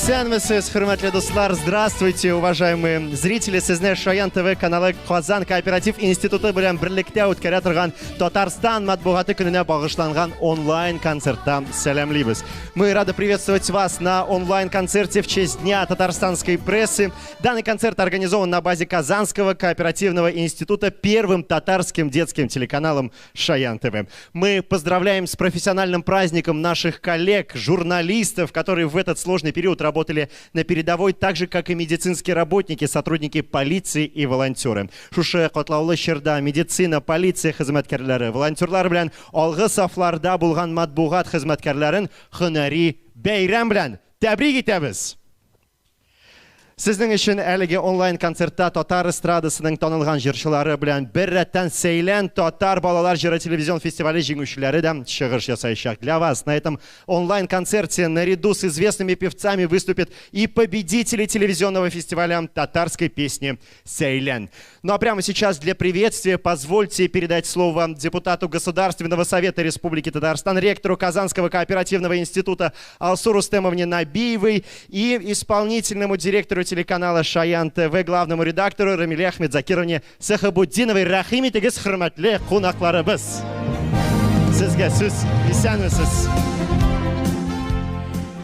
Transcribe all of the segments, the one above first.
Исәнмесез, хөрмәтле дуслар! Здравствуйте, уважаемые зрители! Сезне Шаян ТВ каналы Казан кооператив институты белән берлектә үткәрә торган Татарстан матбугаты көненә багышланган онлайн-концертта сәламлибез. Мы рады приветствовать вас на онлайн-концерте в честь Дня татарстанской прессы. Данный концерт организован на базе Казанского кооперативного института первым татарским детским телеканалом Шаян ТВ. Мы поздравляем с профессиональным праздником наших коллег, журналистов, которые в этот сложный период работали на передовой, так же, как и медицинские работники, сотрудники полиции и волонтеры. Шушы катлаулы чорда медицина, полиция хезмәткәрләре, волонтерлар белән алгы сафларда булган матбугат хезмәткәрләрен һөнәри бәйрәм белән тәбрик итәбез! Сезнең өчен әлеге онлайн-концертта татар эстрадасының танылган җырчылары белән бер рәттән Сәйлән татар балалар җыры телевизион фестивале җиңүчеләре дә чыгыш ясаячак. Для вас на этом онлайн-концерте наряду с известными певцами выступят и победители телевизионного фестиваля татарской песни Сәйлән. Ну а прямо сейчас для приветствия позвольте передать слово депутату Государственного совета Республики Татарстан, ректору Казанского кооперативного института Алсу Рустемовне Набиевой и исполнительному директору телеканала Шаян ТВ, главному редактору Рамиле Ахмедзакировне Сәхабутдиновой. Рәхим итегез, хөрмәтле кунакларыбыз. Сезгә сүз, исәнмесез.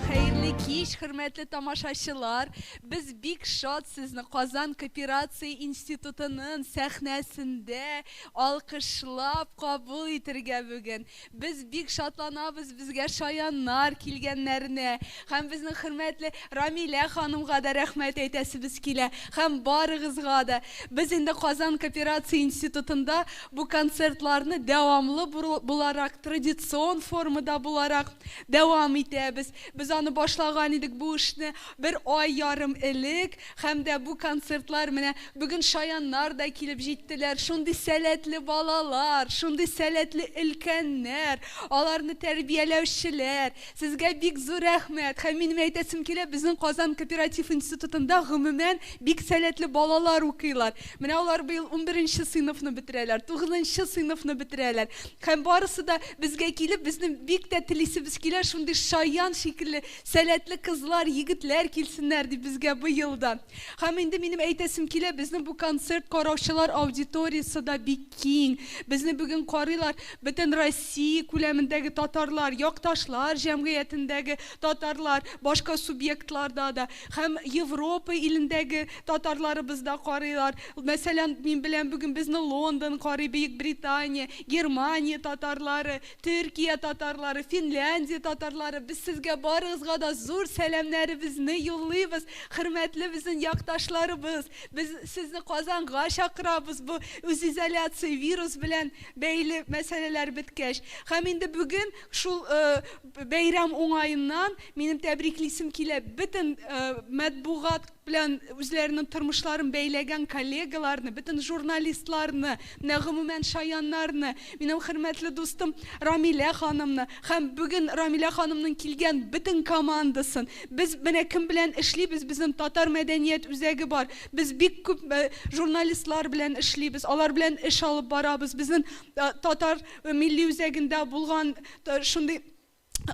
Хәерле кич, хөрмәтле тамашачылар. Без бик шат сезне Казан кооперация институтының сәхнәсендә алкышлап кабул итергә бүген. Без бик шатланабыз безгә шаяннар килгәннәренә. Һәм безнең хөрмәтле Рамилә ханымга да рәхмәт әйтәсебез килә. Һәм барыгызга да. Без инде Казан кооперация институтында бу концертларны дәвамлы буларак, традицион формада буларак дәвам итәбез. Без аны башлаган идек бу эшне бер ай ярым элек һәм дә бу концертлар менә бүген шаяннар да килеп җиттеләр. Шундый сәләтле балалар, шундый сәләтле өлкәннәр, аларны тәрбияләүчеләр. Сезгә бик зур рәхмәт. Һәм минем әйтәсем килә, безнең Казан кооператив институтында гомумән бик сәләтле балалар укыйлар. Менә алар быел унберенче сыйныфны бетерәләр, тугызынчы сыйныфны бетерәләр. Һәм барысы да безгә килеп, безнең бик тә телисебез килә, шундый шаян шикелле сәләтле кызлар, егетләр килсеннәр дип безгә быел да. Һәм инде минем әйтәсем килә, безнең бу концерт караучылар аудиториясе да бик киң. Безне бүген карыйлар бөтен Россия күләмендәге татарлар, якташлар җәмгыятендәге татарлар, башка субъектларда да һәм Европа илендәге татарларыбыз да карыйлар. Мәсәлән, мин беләм, бүген безне Лондон карый, Бөекбритания, Германия татарлары, Төркия татарлары, Финляндия татарлары. Без сезгә барыгызга да зур сәламнәребезне юллыйбыз. Хөрмәтле безнең якташларыбыз, без сезне Казанга чакырабыз бу үзизоляция, вирус белән бәйле мәсьәләләр беткәч. Һәм инде бүген шул бәйрәм уңаеннан минем тәбриклисем килә бөтен матбугат белән үзләренең тормышларын бәйләгән коллегаларны, бөтен журналистларны, менә гомумән шаяннарны, минем хөрмәтле дустым Рамилә ханымны һәм бүген Рамилә ханымның килгән бөтен командасын. Без менә кем белән эшлибез, безнең Татар мәдәният үзәге бар. Без бик күп журналистлар белән эшлибез, алар белән эш алып барабыз. Безнең Татар милли үзәгендә булган шундый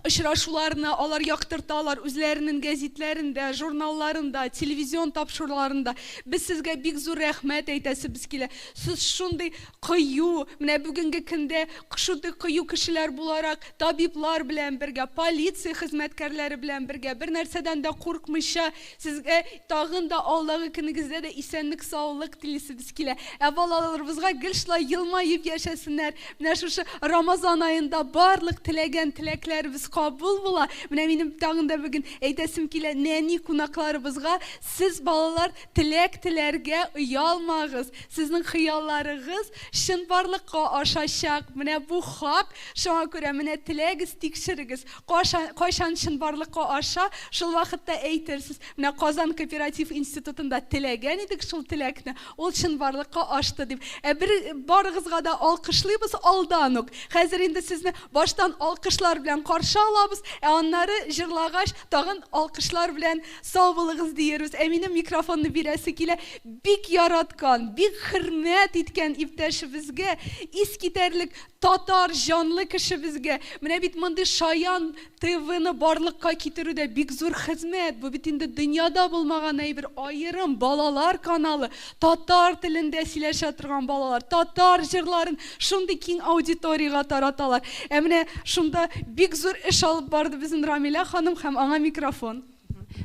очрашуларны алар яктырталар үзләренең гәзитләрендә, журналларында, телевизион тапшыруларында. Без сезгә бик зур рәхмәт әйтәсебез килә. Сез шундый кыю, менә бүгенге көндә шундый кыю кешеләр буларак, табиблар белән бергә, полиция хезмәткәрләре белән бергә, бер нәрсәдән дә куркмыйча, сезгә тагын да алдагы көнегездә дә исәнлек-саулык телисебез килә. Ә балаларыбызга гел шулай елмаеп яшәсеннәр. Менә шушы Рамазан аенда барлык теләгән теләкләребез кабул була. Менә минем тагын да бүген әйтәсем килә, нәни кунакларыбызга, сез, балалар, теләк теләргә оялмагыз. Сезнең хыялларыгыз чынбарлыкка ашачак. Менә бу хак. Шуңа күрә менә теләгез, тикшерегез. Кашан, кайчан чынбарлыкка аша, шул вакытта әйтерсез. Менә Казан кооператив институтында теләгән идек шул теләкне, ул чынбарлыкка ашты дип. Ә бер барыгызга да алкышлыйбыз алдан ук. Хәзер инде сезне баштан алкышлар белән каршы каршы алабыз, ә аннары җырлагач, тагын алкышлар белән сау булыгыз диербез. Ә минем микрофонны бирәсе килә. Бик яраткан, бик хөрмәт иткән иптәшебезгә, искитәрлек татар җанлы кешебезгә. Менә бит мондый Шаян ТВны барлыкка китерү дә бик зур хезмәт. Бу бит инде дөньяда булмаган әйбер, аерым балалар каналы, татар телендә сөйләшә торган балалар, татар җырларын шундый киң аудиториягә тараталар. Ә менә шунда бик зур эш алып барды безнең Рамилә ханым һәм аңа микрофон.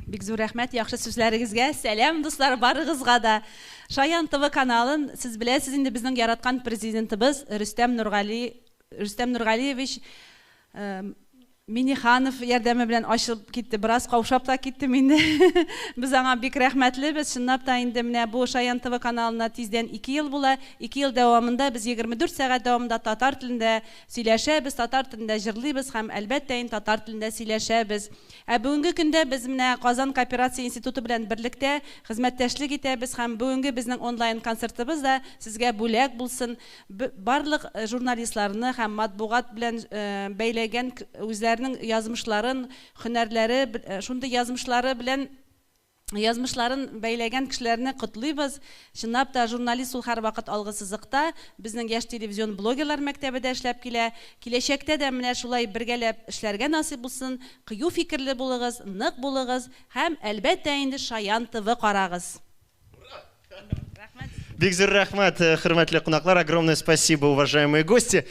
Бик зур рәхмәт яхшы сүзләрегезгә. Сәлам, дуслар, барыгызга да. Шаян ТВ каналын сез беләсез инде безнең яраткан президентыбыз Рөстәм Нургали, Рөстәм Нургалиевич Миниханов ярдәме белән ачылып китте. Бераз каушап та киттем инде. Без аңа бик рәхмәтлебез. Чынлап та инде менә бу Шаян ТВ каналына тиздән 2 ел була. 2 ел дәвамында без 24 сәгать дәвамында татар телендә сөйләшәбез, татар телендә җырлыйбыз һәм әлбәттә инде татар телендә сөйләшәбез. Ә бүгенге көндә без менә Казан кооперация институты белән берлектә хезмәттәшлек итәбез һәм бүгенге безнең онлайн концертыбыз да сезгә бүләк булсын. Барлык журналистларны һәм матбугат белән бәйләгән үзләренең язмышларын, һөнәрләре, шундый язмышлары белән язмышларын бәйләгән кешеләрне котлыйбыз. Чынлап та журналист ул һәрвакыт алгы сызыкта. Безнең яшь телевизион блогерлар мәктәбе дә эшләп килә. Киләчәктә дә менә шулай бергәләп эшләргә насыйп булсын. Кыю фикерле булыгыз, нык булыгыз һәм әлбәттә инде Шаян ТВ карагыз. Бик зур рәхмәт, хөрмәтле кунаклар, огромное спасибо, уважаемые гости.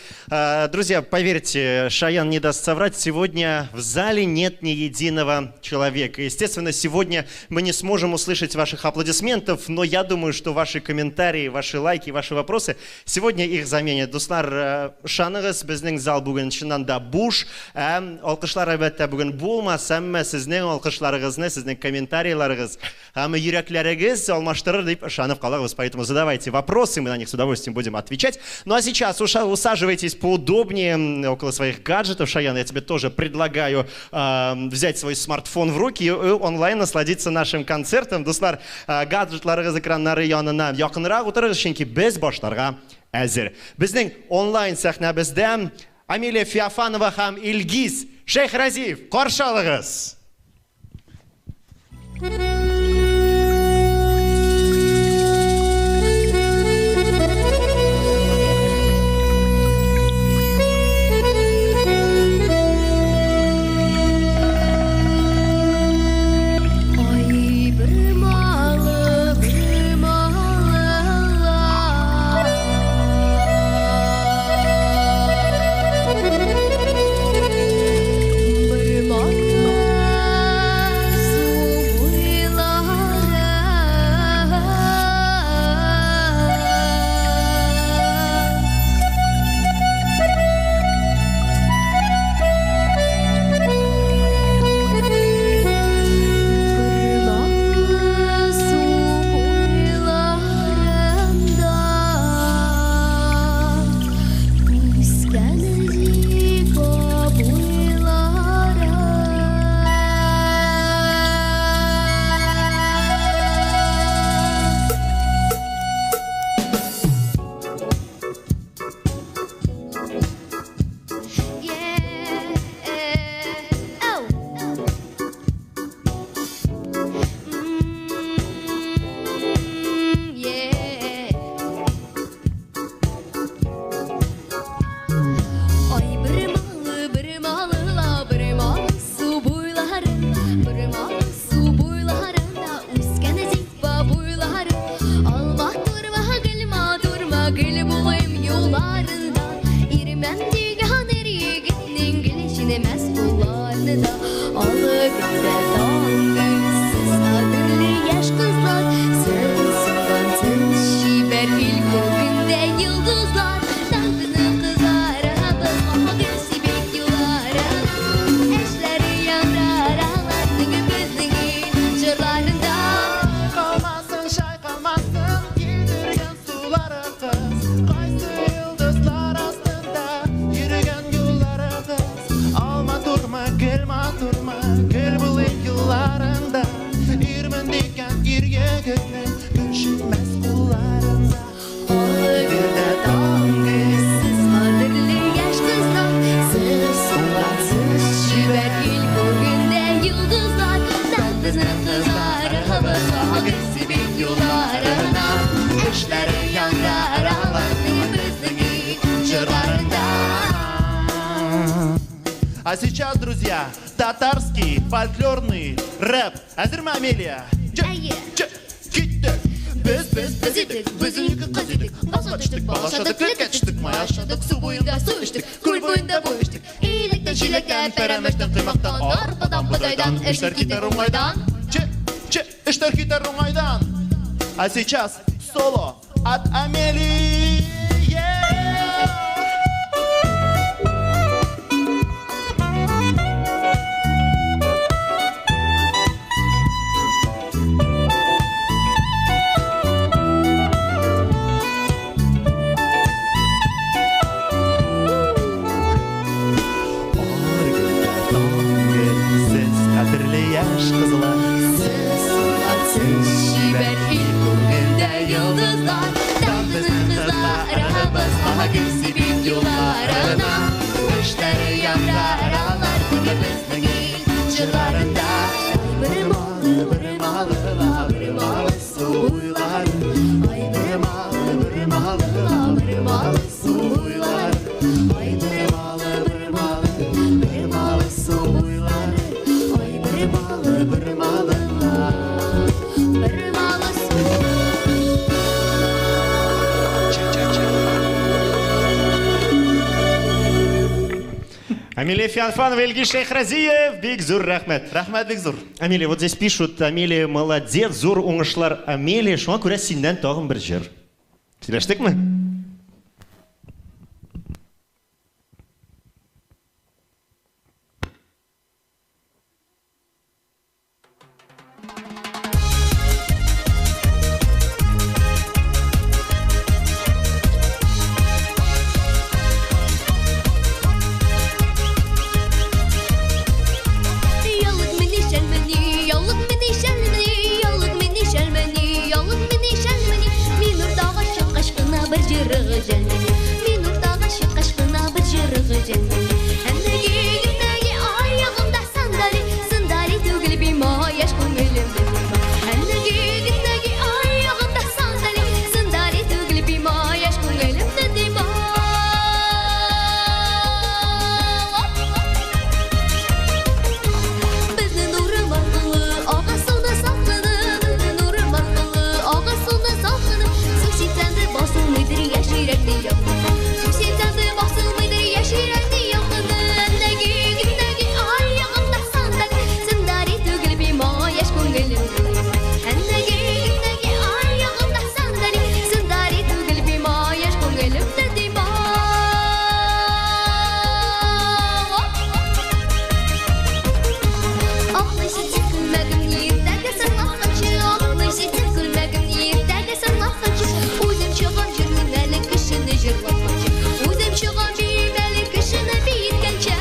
Друзья, поверьте, Шаян не даст соврать, сегодня в зале нет ни единого человека. Естественно, сегодня мы не сможем услышать ваших аплодисментов, но я думаю, что ваши комментарии, ваши лайки, ваши вопросы сегодня их заменят. Дуслар, ышаныгыз, безнең зал бүген чыннан да буш. Алкышлар әлбәттә бүген булмас, әмма сезнең алкышларыгызны, сезнең комментарийларыгыз һәм йөрәкләрегез алмаштырыр дип ышанып калабыз. Поэтому задавайте вопросы, мы на них с удовольствием будем отвечать. Ну а сейчас усаживайтесь поудобнее около своих гаджетов. Шаян, я тебе тоже предлагаю взять свой смартфон в руки и онлайн насладиться нашим концертом. Дуслар, гаджетларыгыз экраннары янына якынрак утырыгыз, чөнки без башларга әзер. Безнең онлайн сәхнәбездә Амелия Феофанова һәм Илгиз Шәйхразиев. Каршы алыгыз! Ирмән дигән ир егетнең гөлшинмәс кулларында. Олы гөлдә А сейчас, друзья, татарский фольклорный рэп. Әзерме, Амелия? Әйе. Киттек. Без, без, без идек, без унике кыз идек. Базга төштек, бал ашадык, келәткә төштек, май ашадык, су буенда су эчтек, күл буенда буй эчтек. Иләктән, чиләктән, пәрәмәчтән, коймактан, арпадан, бодайдан, эшләр китәр уңайдан. Че, че, эшләр китәр уңайдан. А сейчас соло от Амелии. Yeah! Сез кадерле яшь кызлар, Сез сез чибәр ил күгендә йолдызлар. Таң безнең кызларыбыз ага гөл сибеп юлларына. Эшләре яңгырар алар күңелебезнең ил җырларында. Ай, бер малы, бер малы, бер малы су буйлары. Ай, бер малы, бер малы, бер малы су буйлары. Ай, бер малы, бер малы, бер малы су буйлары. Ай, бер малы, бер малы, бер малы су. Амелия Феофанова, Ильгиз Шәйхразиев, бик зур рәхмәт. Рәхмәт бик зур. Амелия, вот здесь пишут, Амелия молодец, зур уңышлар Амелия, шуңа күрә синнән тагын бер җыр. Сөйләштекме? Ялык мени шәлмени, ялык мени шәлмени, ялык мени шәлмени, ялык мени шәлмени. Мин уртага чыккач кына бер җырыгы җәлмени. Мин уртага чыккач кына бер җырыгы җәлмени. Әннәге генәге аягымда сандали, сандали түгел бима, яшь күңелемдә бима. Әннәге генәге аягымда сандали, сандали түгел бима, яшь күңелемдә дима. Безнең урам аркылы ага суны салкыны, безнең урам аркылы ага суны салкыны. Су сипсәң басылмыйдыр яшь йөрәкне ялкыны. Су сипсәң басылмыйдыр яшь йөрәкне ялкыны. Әннәге генәге аягымда сандали, сандали түгел бима, яшь күңелем дима. Әннәге генәге аягымда сандали, сандали түгел бима, яшь күңелем дима. Аклы ситсә күлмәгемне иртәгә сынлатканчы, аклы ситсә күлмәгемне иртәгә сынлатканчы, үзем чыгам җырлыйм әле кешене җырлатканчы, үзем чыгам биим әле кешене биеткәнче.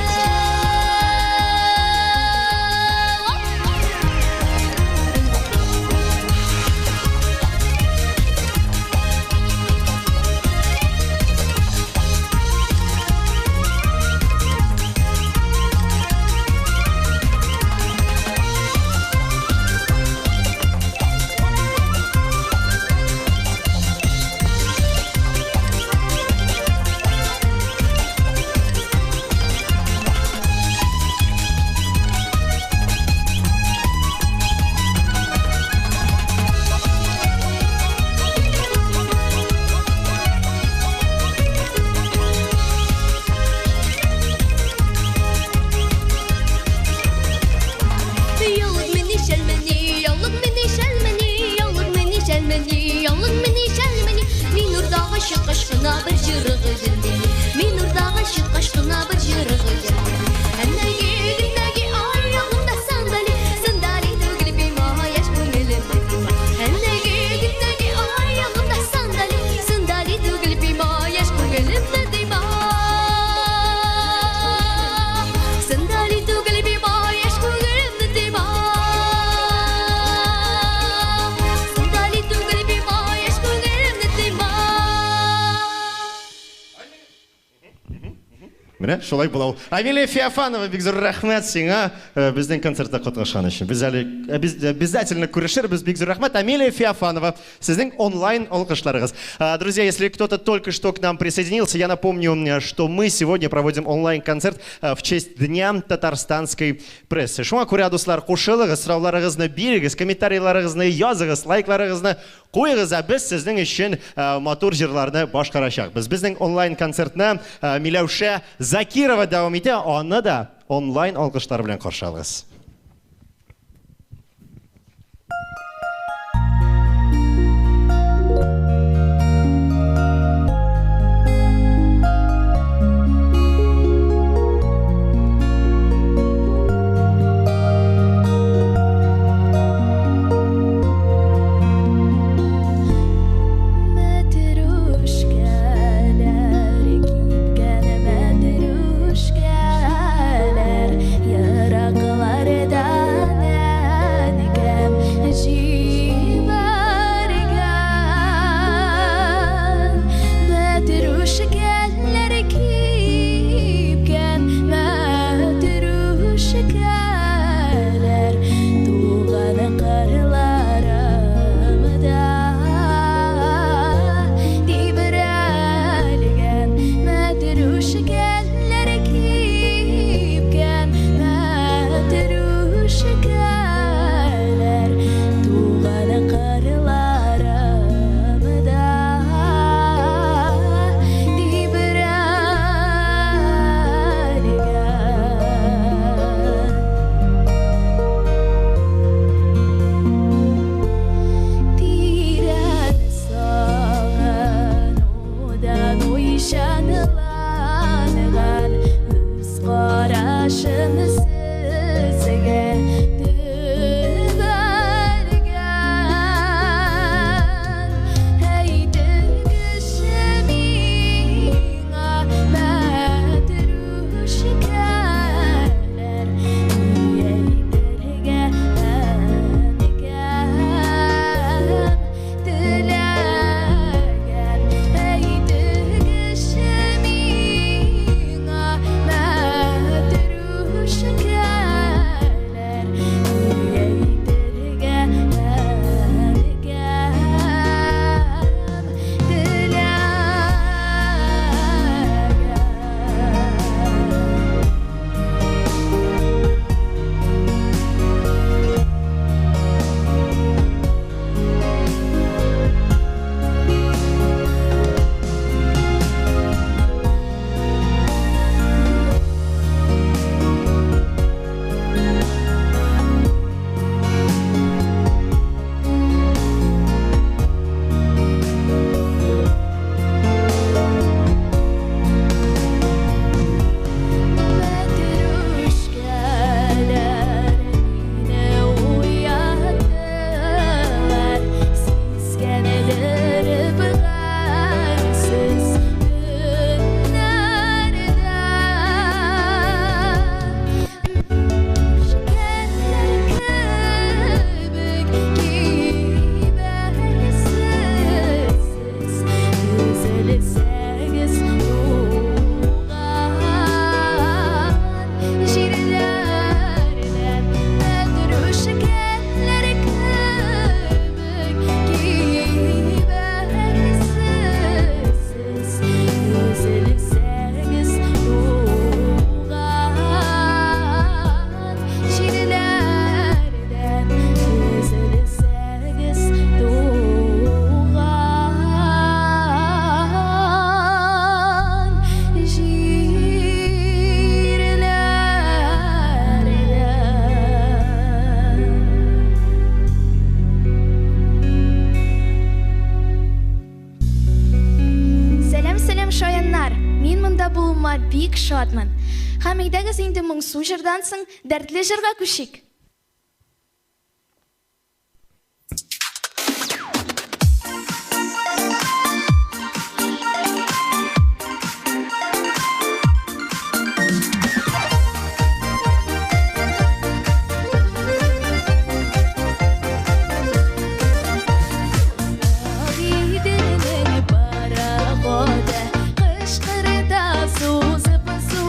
Ялык мени шәлмени, ялык мени шәлмени, ялык мени шәлмени, ялык мени шәлмени. Мин уртага чыккач кына бер җырыгы җәлмени. Мин уртага чыккач кына бер җырыгы җәлмени. Әннәге генәге аягымда сандали, сандали түгел бима, яшь күңелем бима. Әннәге генәге аягымда сандали, сандали түгел бима, яшь күңелем дима. Сандали түгел бима, яшь күңелем дима. Сандали түгел бима, яшь күңелем дима. Менә шулай була ул. Амелия Феофанова, бик зур рәхмәт сиңа безнең концертта катнашкан өчен. Без әле обязательно күрешербез. Бик зур рәхмәт. Амелия Феофанова, сезнең онлайн алкышларыгыз. Друзья, если кто-то только что к нам присоединился, я напомню, что мы сегодня проводим онлайн-концерт в честь Дня татарстанской прессы. Шуңа күрә, дуслар, кушылыгыз, сорауларыгызны бирегез, комментарийларыгызны языгыз, лайкларыгызны куегыз, ә без сезнең өчен матур җырларны башкарачакбыз. Безнең онлайн-концертны Миләүшә Закирова дәвам итә, аны да онлайн алкышлар белән каршы алыгыз. Мәтрүшкәләр кипкән, мәтрүшкәләр ераклардан әнкәм җибәргән. Мәтрүшкәләр кипкән, мәтрүшкәләр туган кырларымда тибрәлгән. Мәтрүшкәләр кипкән, мәтрүшкәләр туган кырларымда тибрәлгән. Тирән сагынудан уйчанланган үз карашын сезгә төбәлгән. Әйтегезче миңа, мәтрүшкәләр, ни әйтергә әнкәм теләгән? Әйтегезче миңа, мәтрүшкәләр, ни әйтергә әнкәм теләгән? Мәтрүшкәләр мине уяттылар, сискәндереп гамьсез төннәрдә. Мәтрүшкәләр кебек кибәрсез сез, өзелсәгез туган җирләрдән. Мәтрүшкәләр кебек кибәрсез сез, өзелсәгез туган җирләрдән, өзелсәгез туган җирләрдән. Сәлам, сәлам, шаяннар! Мин монда булуыма бик шатмын. Һәм әйдәгез инде моңсу җырдан соң дәртле җырга күчик. Агыйделнең пароходы кычкырта сузып су.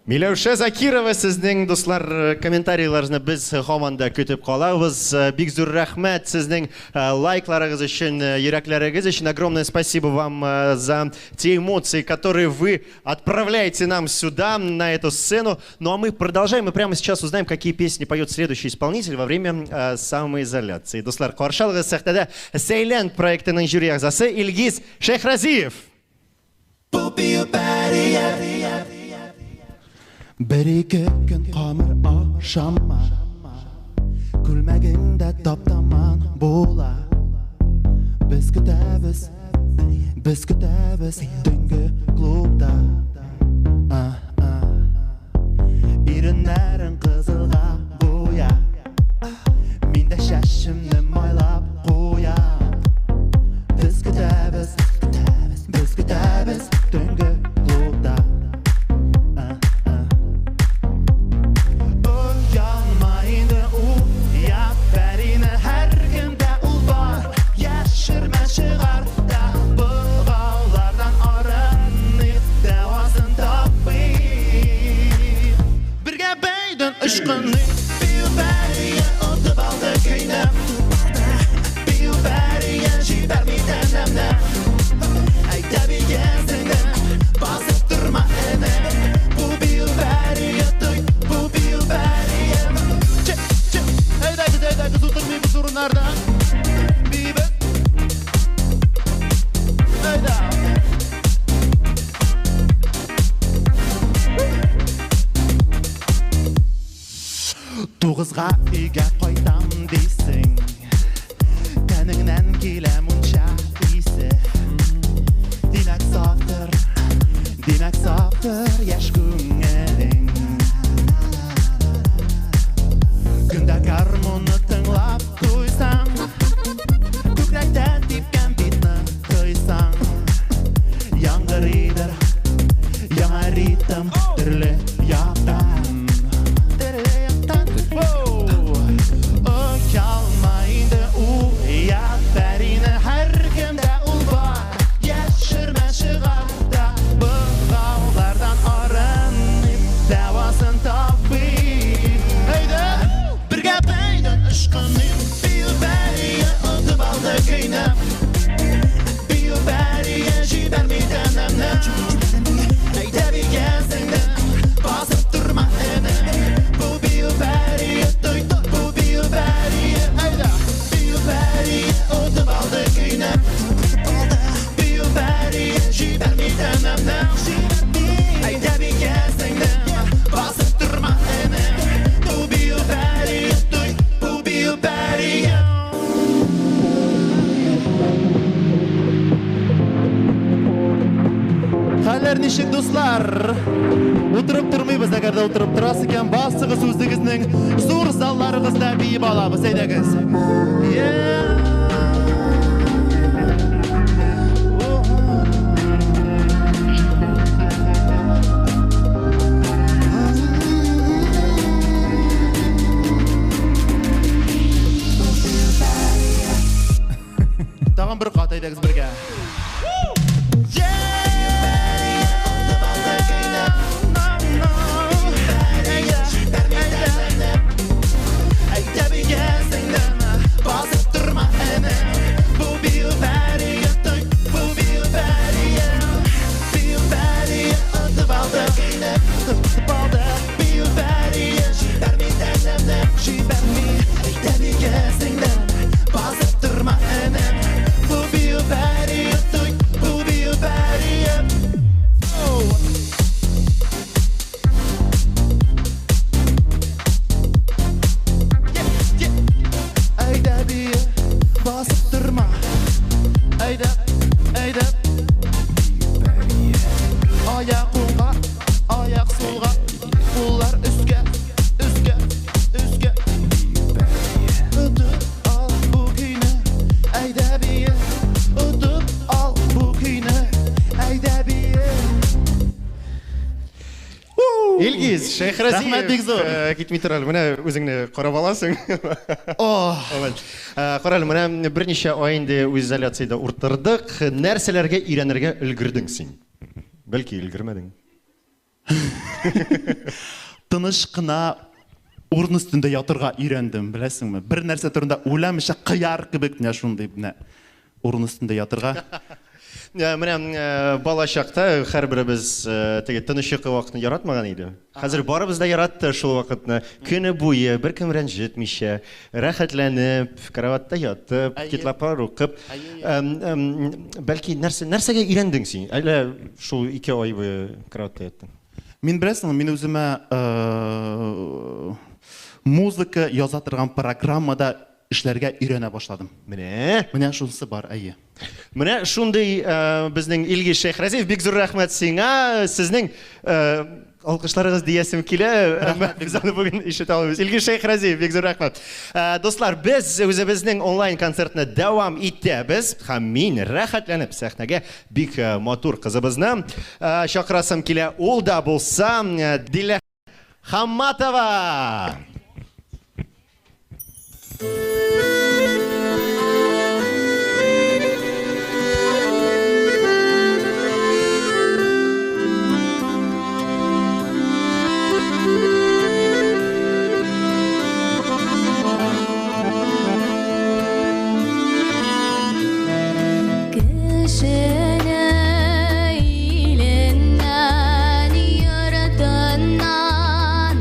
Миләүшә Закирова, сезнең, дуслар, комментарийларыгызны без һаман да көтеп калабыз. Бик зур рәхмәт сезнең лайкларыгыз өчен, йөрәкләрегез өчен. Огромное спасибо вам за те эмоции, которые вы отправляете нам сюда, на эту сцену. Ну а мы продолжаем и прямо сейчас узнаем, какие песни поет следующий исполнитель во время самоизоляции. Дуслар, каршы алыгыз сәхнәдә Сәйлән проектының жюри әгъзасы Илгиз Шәйхразиев. Бер-ике көн камыр ашама, Күлмәгең дә таптаман була. Без көтәбез, без көтәбез төнге клубта. Иреннәрең кызылга буя, Мин дә чәчемне майлап куям. Без көтәбез, без көтәбез төнге клубта. Оялма инде, уят пәрине, һәркемдә ул бар. Яшермә, чыгар да богаулардан арыныйк, дәвасын табыйк. Бергә бәйдән ычкыныйк. Бию пәрие отып алды көйне. Бию пәрие җибәрми тәнемне. Әйдә бигәсеңне, басып торма энем. Бу бию пәрие туй, бу бию пәрие. Чик, чик, әйдәгез, әйдәгез, утырмыйбыз урыннарда. Биибез. Әйдә. Тугызга өйгә кайтам дисең, тәнеңнән килә мунча исе. Димәк сафтыр, димәк сафтыр яшь күңелең. Көндә гармунны тыңлап туйсаң, күкрәктән типкән битне тойсаң, яңгырыйдыр яңа ритм төрле яктан. Төрле яктан. Оялма инде, уят пәрине, һәркемдә ул бар. Яшермә, чыгар да богаулардан арыныйк, дәвасын табыйк. Әйдә, бергә бәйдән ычкыныйк. Бию пәрие отып алды көйне. Бию пәрие җибәрми тәнемне. Әйдә бигәсеңне, басып торма энем. Бу бию пәрие туй, бу бию пәрие. Әйдә, бию пәрие отып алды көйне. Бию пәрие җибәрми тәнемне. Әйдә бигәсеңне, басып торма энем. Бу бию пәрие туй, бу бию пәрие. Хәлләр ничек, дуслар? Утырып тормыйбыз, әгәр дә утырып торасыз икән, басыгыз үзегезнең зур залларыгызда биеп алабыз, әйдәгез. Тагын бер кат әйдәгез бергә. Әйдә бие, басып торма. Әйдә, әйдә. Аяк уңга, аяк сулга, куллар өскә, өскә, өскә. Отып ал бу көйне, әйдә бие. Отып ал бу көйне, әйдә бие. Илгиз Шәйхразиев. Рәхмәт бик зур. Китми тор әле, менә үзеңне карап аласың. Ох. Кара әле, менә берничә ай инде үзизоляциядә утырдык. Нәрсәләргә өйрәнергә өлгердең син? Бәлки өлгермәдең. Тыныч кына урын өстендә ятырга өйрәндем, беләсеңме? Бер нәрсә турында уйламыйча кыяр кебек менә шундый менә урын өстендә ятырга. Менә бала чакта һәрберебез теге тыныч йокы вакытын яратмаган иде. Хәзер барыбыз да яратты шул вакытны. Көне буе беркем рәнҗетмичә, рәхәтләнеп, кроватьта ятып, китаплар укып. Бәлки нәрсә нәрсәгә өйрәндең син? Әллә шул ике ай буе кроватьта яттың? Мин беләсеңме, мин үземә музыка яза торган программада эшләргә өйрәнә башладым. Менә. Менә шунысы бар, әйе. Менә шундый безнең Илгиз Шәйхразиев, бик зур рәхмәт сиңа. Сезнең алкышларыгыз диясем килә, әмма без аны бүген ишетә алмыйбыз. Илгиз Шәйхразиев, бик зур рәхмәт. Дуслар, без үзебезнең онлайн концертны дәвам итәбез һәм мин рәхәтләнеп сәхнәгә бик матур кызыбызны чакырасым килә. Ул да булса Дилә Хамматова! Кешене иленнән, йортыннан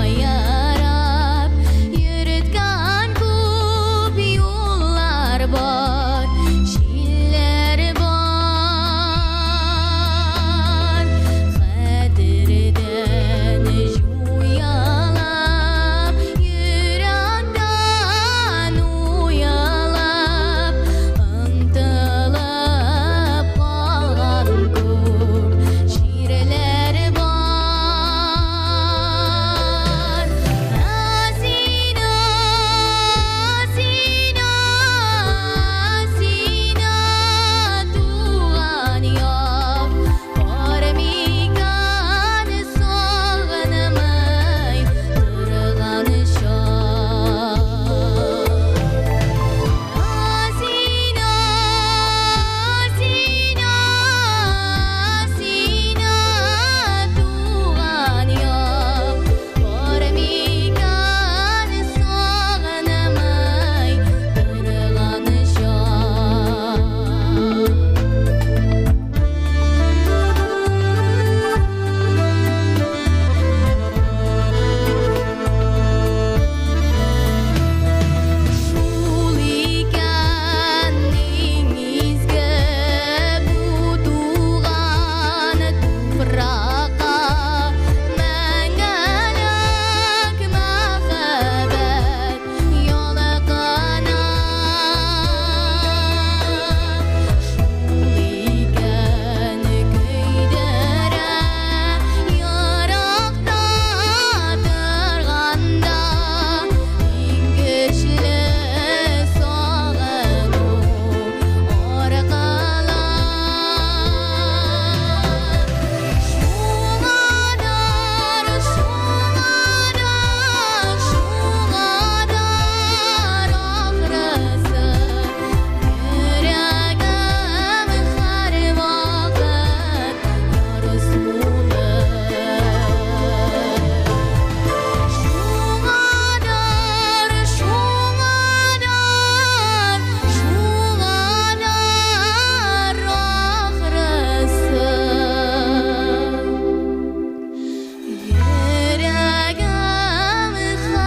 аерып йөрткән күп юллар бар, җилләр бар. Хәтердән җуялап, йөрәктән уялап, ынтылып калган күп җирләр бар. Ә син, син, син, туган як, бар микән сагынмый торган чак? Син, син, син, туган як, бар микән сагынмый торган чак? Шул икән иң изге бу туган туфракка мәңгелек мәхәббәт ялкыны. Шул икән көйдерә еракта торганда иң көчле сагыну аркылы. Шуңадыр, шуңадыр, шуңадыр ахрысы, йөрәгем һәрвакыт ярсулы. Шуңадыр, шуңадыр, шуңадыр ахрысы, йөрәгем һәрвакыт ярсулы.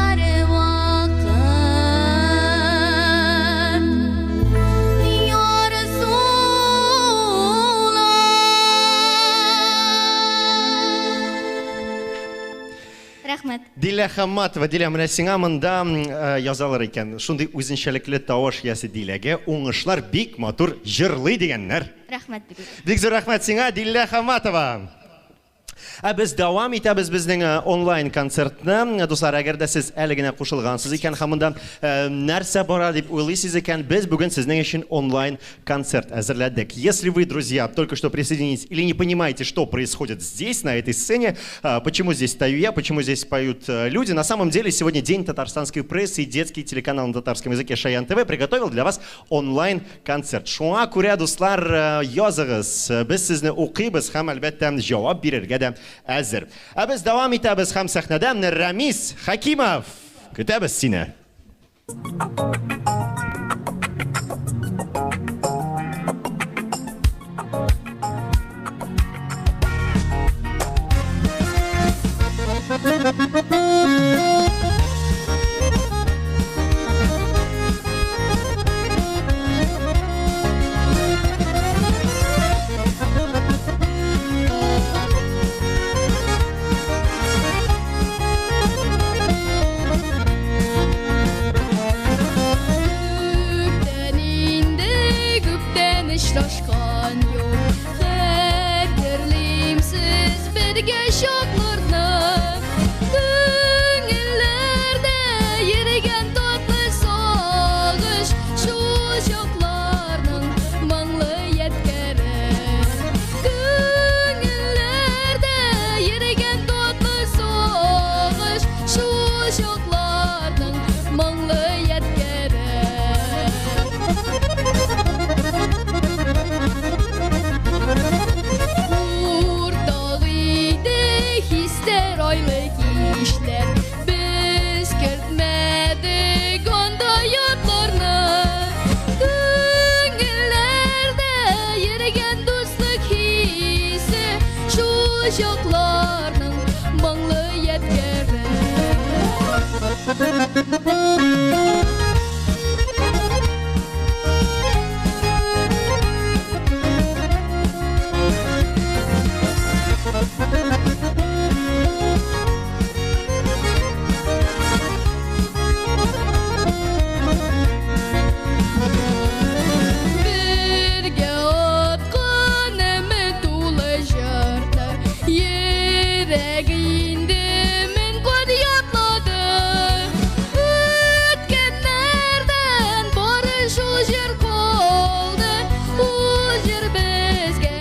Рәхмәт. Дилә Хамматова, Дилә, менә сиңа монда язалар икән. Шундый үзенчәлекле тавыш иясе Диләгә уңышлар, бик матур җырлый дигәннәр. Рәхмәт бик. Бик зур рәхмәт сиңа, Дилә Хамматова. Ә без дәвам итәбез безнең онлайн концертны. Дуслар, әгәр дә сез әле генә кушылгансыз икән һәм монда нәрсә бара дип уйлыйсыз икән, без бүген сезнең өчен онлайн концерт әзерләдек. Если вы, друзья, только что присоединились или не понимаете, что происходит здесь, на этой сцене, почему здесь стою я, почему здесь поют люди, на самом деле сегодня День татарстанской прессы и детский телеканал на татарском языке Шаян ТВ приготовил для вас онлайн-концерт. Шуңа күрә, дуслар, языгыз, без сезне укыйбыз һәм, әлбәттә, җавап бирергә дә әзер. Ә без дәвам итәбез һәм сәхнәдә Рәмис Хәкимов. Көтәбез сине. Күптән инде, күптән очрашкан юк. Хәтерлим сез бергә чакларны. Күңелләрдә йөргән татлы сагыш, шул чакларның моңлы ядкәре. Күңелләрдә йөргән татлы сагыш, шул чакларның моңлы ядкәре. Уртак иде хисләр айлы кичләр, без кертмәдек анда ятларны. Күңелләрдә йөргән дуслык хисе, шул чакларның моңлы ядкәре. Бергә аткан өмет тулы җырны, йөрәк инде мең кат ятлады. Үткәннәрдән бары шул җыр калды, ул җыр безгә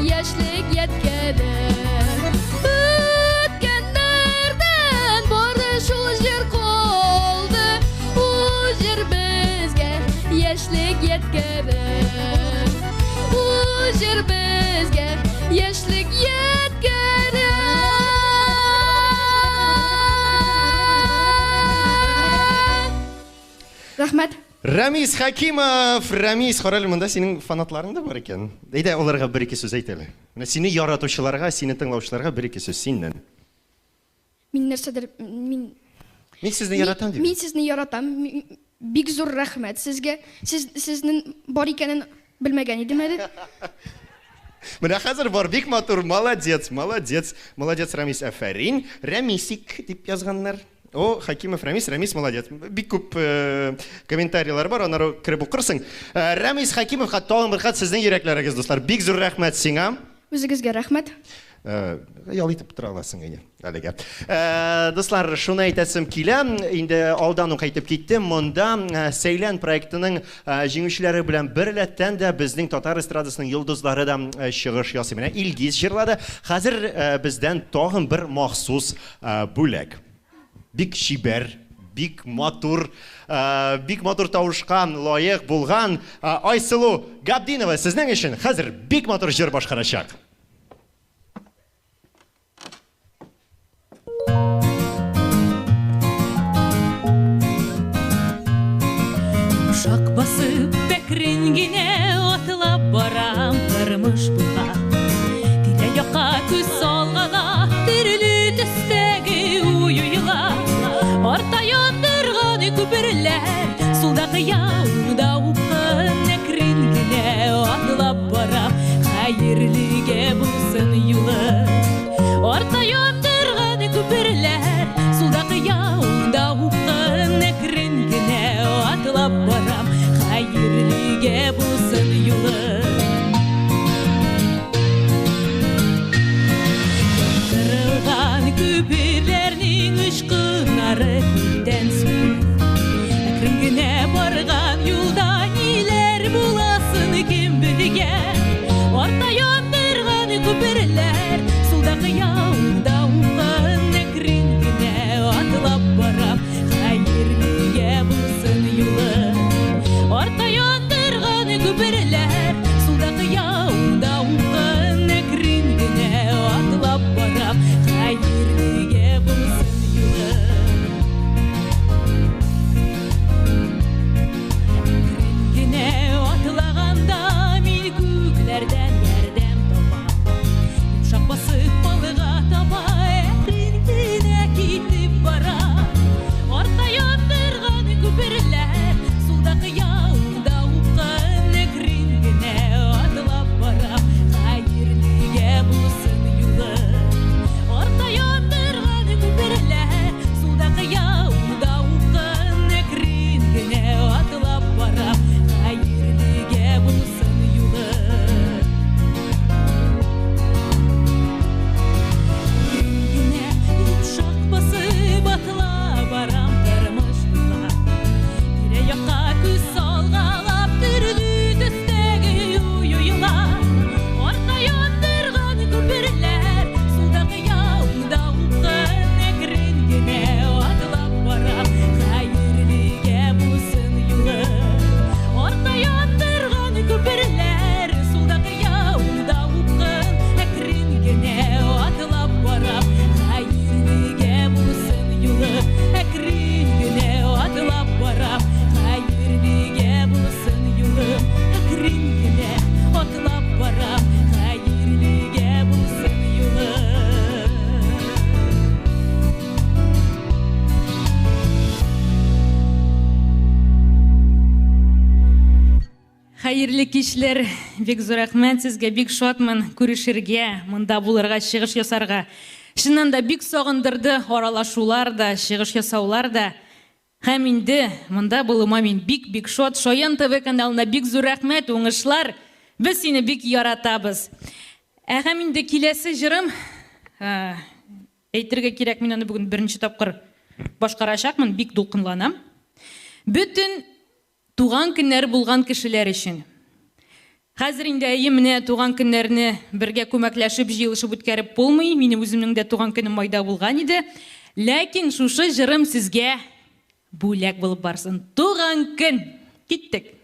яшьлек ядкәре. Үткәннәрдән бары шул җыр калды, ул җыр безгә яшьлек ядкәре. Ул җыр безгә яшьлек ядкәре. Рәхмәт. Рәмис Хәкимов, Рәмис, кара әле, монда синең фанатларың да бар икән. Әйдә, аларга бер-ике сүз әйт әле. Менә сине яратучыларга, сине тыңлаучыларга бер-ике сүз синнән. Мин нәрсәдер, мин Мин сезне яратам дип. Мин сезне яратам. Бик зур рәхмәт сезгә. Сез сезнең бар икәнен белмәгән идем әле. Менә хәзер бар, бик матур, молодец, молодец, молодец, Рәмис, афәрин. Рәмисик дип язганнар. О, Хакимов Рәмис, Рәмис молодец. Бик күп комментарийлар бар, аннары кереп укырсың. Рәмис Хакимовка тагын бер кат сезнең йөрәкләрегез, дуслар. Бик зур рәхмәт сиңа. Үзегезгә рәхмәт. Ял итеп тора аласың инде әлегә. Дуслар, шуны әйтәсем килә, инде алдан ук әйтеп киттем, монда Сәйлән проектының җиңүчеләре белән берләттән дә безнең татар эстрадасының йолдызлары да чыгыш ясый. Менә Илгиз җырлады. Хәзер бездән тагын бер махсус бүләк. Бик чибәр, бик матур, бик матур тавышка лаек булган Айсылу Габдинова сезнең өчен хәзер бик матур җыр башкарачак. Йомшак басып, әкрен генә атлап барам тормыш буйга. Тирә-якка күз салгана, төрле төстәге уй-уйлар. Арта яндырган күперләр, сулда кыя, уңда упкын, әкрен генә атлап барам, хәерлегә булсын юлы. Арта яндырган күперләр, сулда кыя, уңда упкын, әкрен генә атлап барам, хәерлегә булсын юлы. Яндырылган күперләрнең очкыннары күптән сүнә. Әкрен генә барган Хәерле кичләр, бик зур рәхмәт сезгә, бик шатмын күрешергә, монда булырга, чыгыш ясарга. Чыннан да бик сагындырды аралашулар да, чыгыш ясаулар да. Һәм инде монда булуыма мин бик-бик шат. Шаян ТВ каналына бик зур рәхмәт, уңышлар. Без сине бик яратабыз. Ә һәм инде киләсе җырым, әйтергә кирәк, мин аны бүген беренче тапкыр башкарачакмын, бик дулкынланам. Бөтен туган көннәре булган кешеләр өчен. Хәзер инде әйе, менә туган көннәрне бергә күмәкләшеп, җыелышып үткәреп булмый. Минем үземнең дә туган көнем майда булган иде. Ләкин шушы җырым сезгә бүләк булып барсын. Туган көн! Киттек!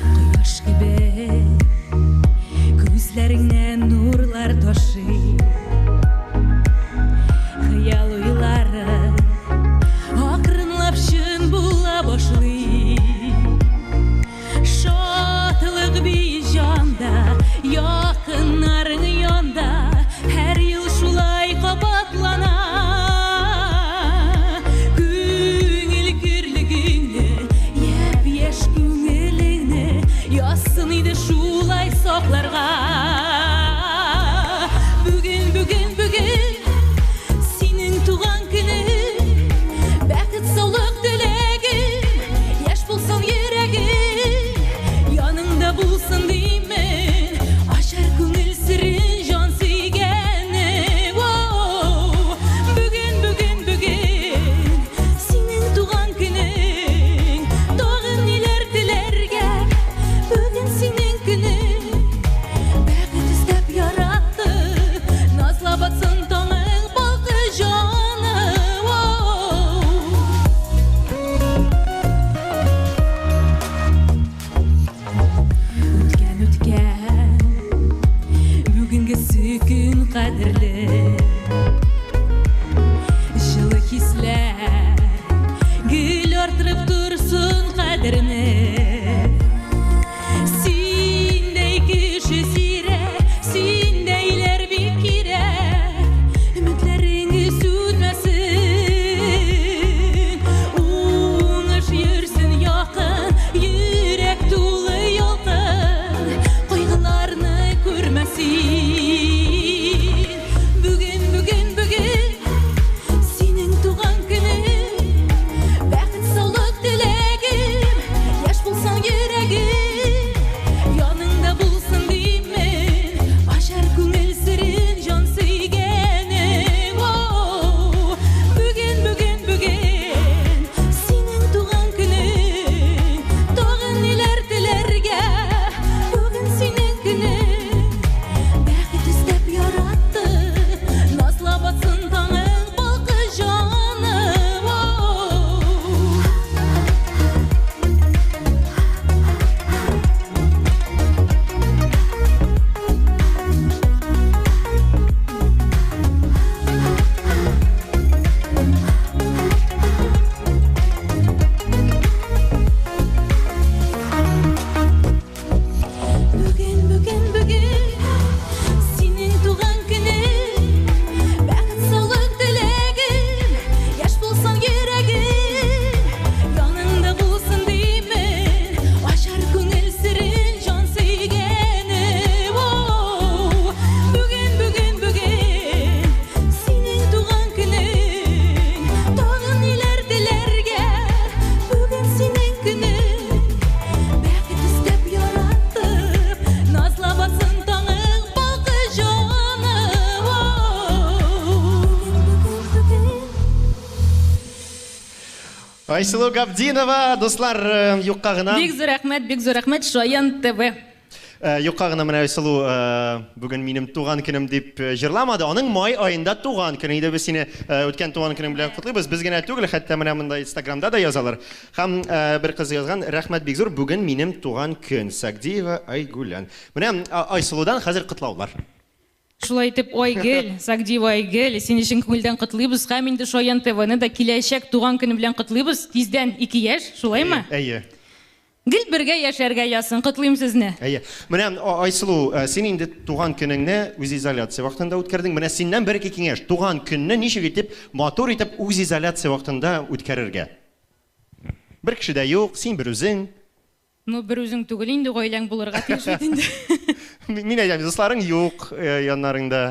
Кояш кебек күзләреңнән нурлар ташый. Хыял уйлары акрынлап чын була башлый. Шатлык бит җанда, якыннарың янда, һәр ел шулай кабатлана. Күңел көрлегеңне, япь-яшь күңелеңне язсын иде шулай сакларга. Бүген, бүген, бүген синең туган көнең, бәхет, саулык теләгем, яшь булсын йөрәгең, яныңда булсын димен, ачар күңел серен җан сөйгәнең. Воу! Бүген, бүген, бүген синең туган көнең, тагын ниләр теләргә, бүген синең көнең. Бәхет эзләп яратып, назлап атсын таңың балкы җаны. Воу! Үткән, үткән, бүгенгесе көн кадерле. Җылы хисләр гел арттырып торсын кадерне. Синдәй кеше сирәк, синдәйләр бик кирәк. Өметләрең сүнмәсен. Уңыш йөрсен якын, йөрәк тулы ялкын, кайгыларны күрмәсен. Бүген, бүген, бүген синең туган көнең, бәхет, саулык теләгем, яшь булсаң йөрәгең, яныңда булсын димен, ачар күңел серен җан сөйгәнең. Воу! Бүген, бүген, бүген синең туган көнең, тагын ниләр теләргә, бүген синең көнең. Бәхет эзләп яратып, назлап атсын таңың балкы җаны. Воу! Бүген, бүген, бүген синең туган көнең, бәхет, саулык теләгем, яшь булсаң йөрәгең, яныңда булсын димен, ачар күңел серен җан сөйгәне. Воу! Бүген, бүген, бүген синең туган көнең, тагын ниләр теләргә, бүген синең көнең. Бәхет эзләп яратып, назлап атсын таңың балкы җаны. Воу! Бүген, бүген, бүген. Айсылу Габдинова, дуслар, юкка гына. Бик зур рәхмәт, бик зур рәхмәт, Шаян ТВ. Юкка гына менә Айсылу бүген минем туган көнем дип җырламады. Аның май аенда туган көне иде. Без сине үткән туган көнең белән котлыйбыз. Без генә түгел, хәтта менә монда Инстаграмда да язалар. Һәм бер кыз язган, рәхмәт бик зур, бүген минем туган көн. Сагдиева Айгүлән. Менә Айсылудан хәзер котлаулар. Шулай итеп, Айгөл, Сагдиева Айгөл, сине чын күңелдән котлыйбыз һәм инде Шаян ТВны да киләчәк туган көне белән котлыйбыз. Тиздән 2 яшь, шулаймы? Әйе. Гел бергә яшәргә язсын, котлыйм сезне. Әйе. Менә, Айсылу, син инде туган көнеңне үзизоляция вакытында үткәрдең. Менә синнән бер-ике киңәш. Туган көнне ничек итеп, матур итеп үзизоляция вакытында үткәрергә? Бер кеше дә юк, син берүзең. Ну, бер үзең түгел инде, гаиләң булырга тиеш бит инде. Мин әйтәм, дусларың юк яннарыңда.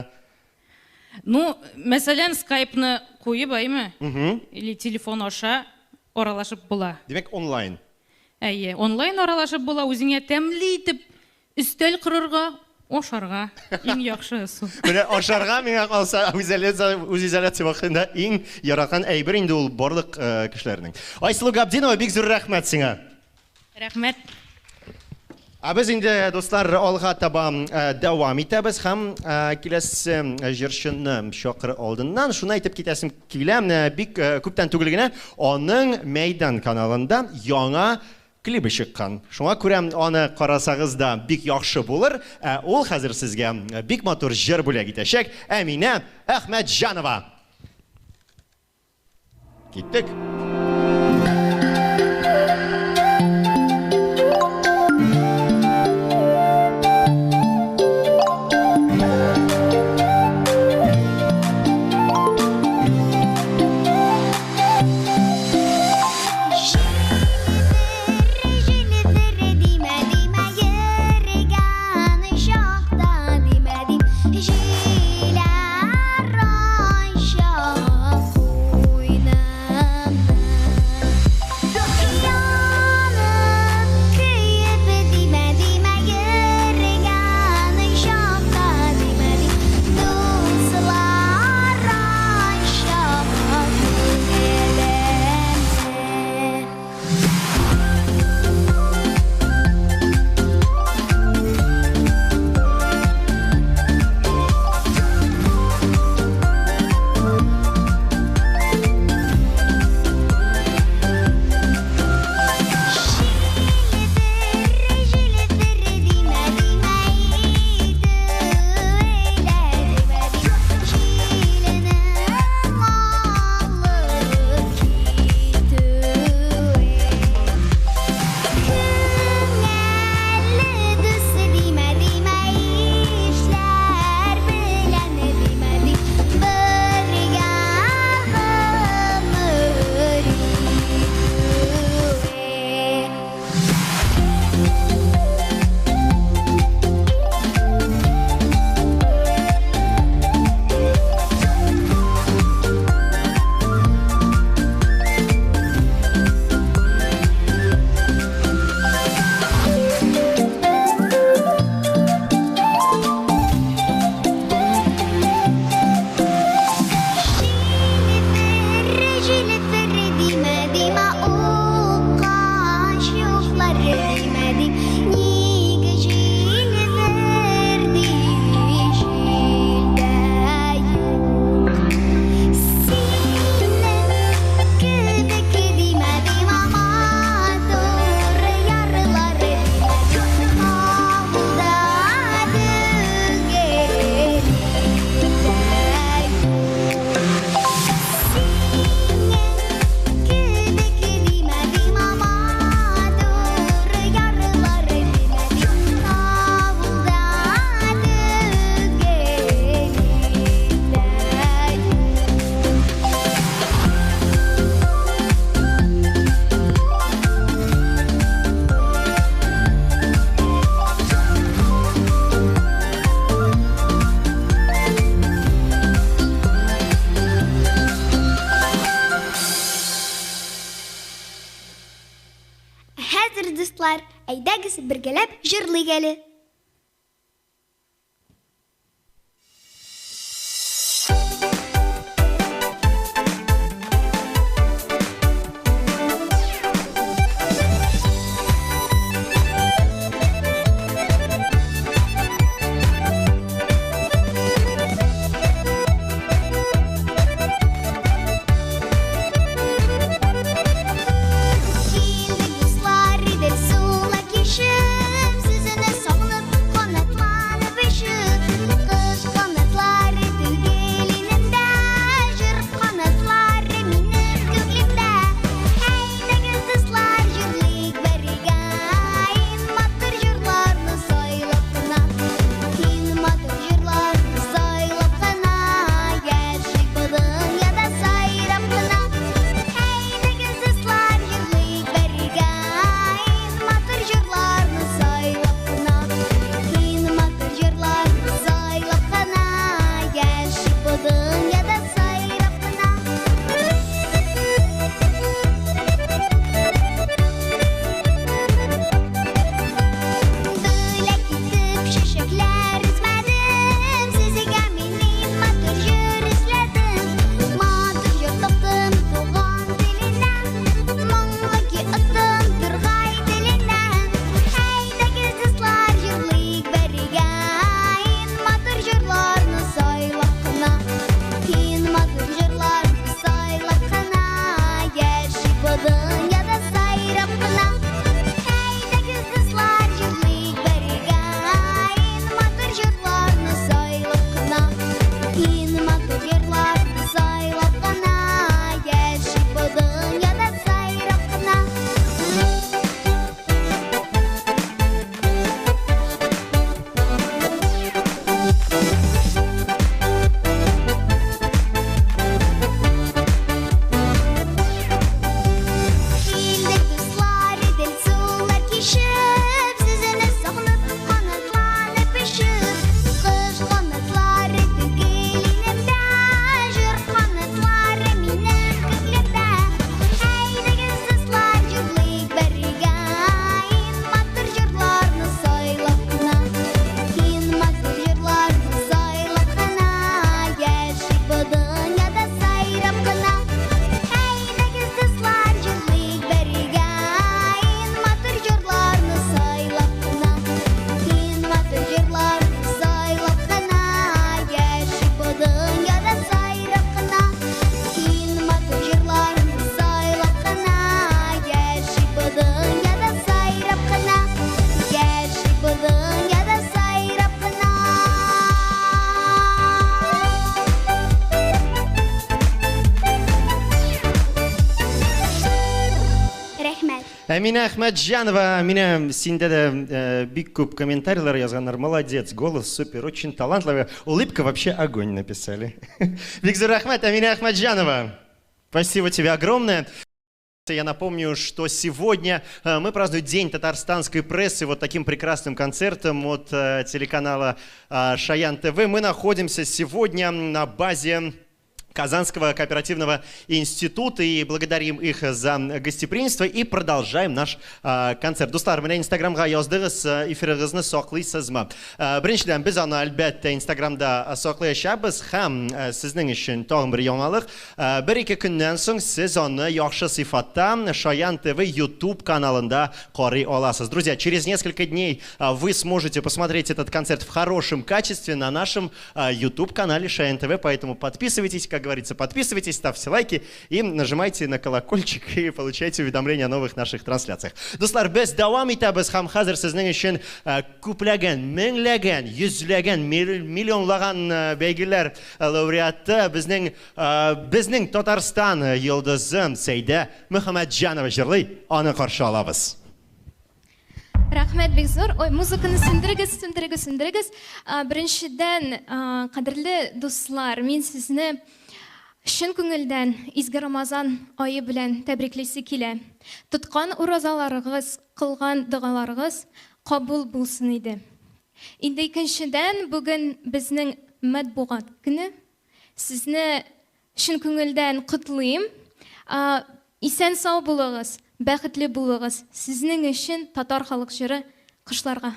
Ну, мәсәлән, скайпны куеп, әйме? Или телефон аша аралашып була. Димәк, онлайн. Әйе, онлайн аралашып була, үзеңә тәмле итеп өстәл корырга, ашарга иң яхшы ысул. Менә ашарга миңа калса, үзизоляция вакытында иң яраткан әйбер инде ул барлык кешеләрнең. Айсылу Габдинова, бик зур рәхмәт сиңа. Рәхмәт. Ә без инде, дуслар, алга таба дәвам итәбез һәм киләсе җырчыны чакырыр алдыннан шуны әйтеп китәсем килә. Менә бик күптән түгел генә аның Мәйдан каналында яңа клибы чыккан. Шуңа күрә аны карасагыз да бик яхшы булыр. Ә ул хәзер сезгә бик матур җыр бүләк итәчәк. Әминә Әхмәтҗанова. Киттек. Әйдәгез, бергәләп җырлыйк әле. Әминә Әхмәтҗанова, Әминә, синдә дә э, бик күп комментарийлар язганнар. Молодец, голос супер, очень талантливый. Улыбка вообще огонь написали. Бик зур рәхмәт, Әминә Әхмәтҗанова. Спасибо тебе огромное. Я напомню, что сегодня э, мы празднуем День татарстанской прессы вот таким прекрасным концертом от э, телеканала э, Шаян ТВ. Мы находимся сегодня на базе Казанского кооперативного института и благодарим их за гостеприимство и продолжаем наш концерт. Дуслар, менә Инстаграмга яздыгыз, эфирыгызны саклыйсызмы? Беренчедән, без аны әлбәттә Инстаграмда саклаячакбыз һәм сезнең өчен тагын бер яңалык. Бер-ике көннән соң сез аны яхшы сыйфатта Шаян ТВ YouTube каналында карый аласыз. Друзья, через несколько дней вы сможете посмотреть этот концерт в хорошем качестве на нашем YouTube канале Шаян ТВ, поэтому подписывайтесь, как говорится, подписывайтесь, ставьте лайки и нажимайте на колокольчик и получайте уведомления о новых наших трансляциях. Дуслар, без дәвам итәбез һәм хәзер сезнең өчен күпләгән, меңләгән, йөзләгән, миллионлаган бәйгеләр лауреаты безнең безнең Татарстан йолдызы Сәйдә Мөхәммәтҗанова җырлый, аны каршы алабыз. Рәхмәт бик зур. Ой, музыканы сүндерегез, сүндерегез, сүндерегез. Беренчедән, кадерле дуслар, мин сезне чын күңелдән изге Рамазан ае белән тәбриклисе килә. Тоткан уразаларыгыз, кылган догаларыгыз кабул булсын иде. Инде икенчедән, бүген безнең матбугат көне. Сезне чын күңелдән котлыйм. Исән-сау булыгыз, бәхетле булыгыз. Сезнең өчен татар халык җыры Кошларга.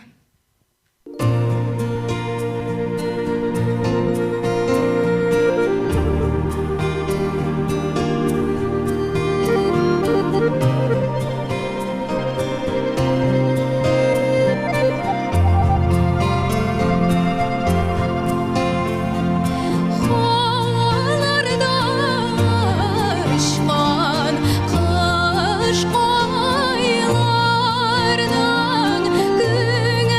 Һаваларда очкан кошкайларның күңеле.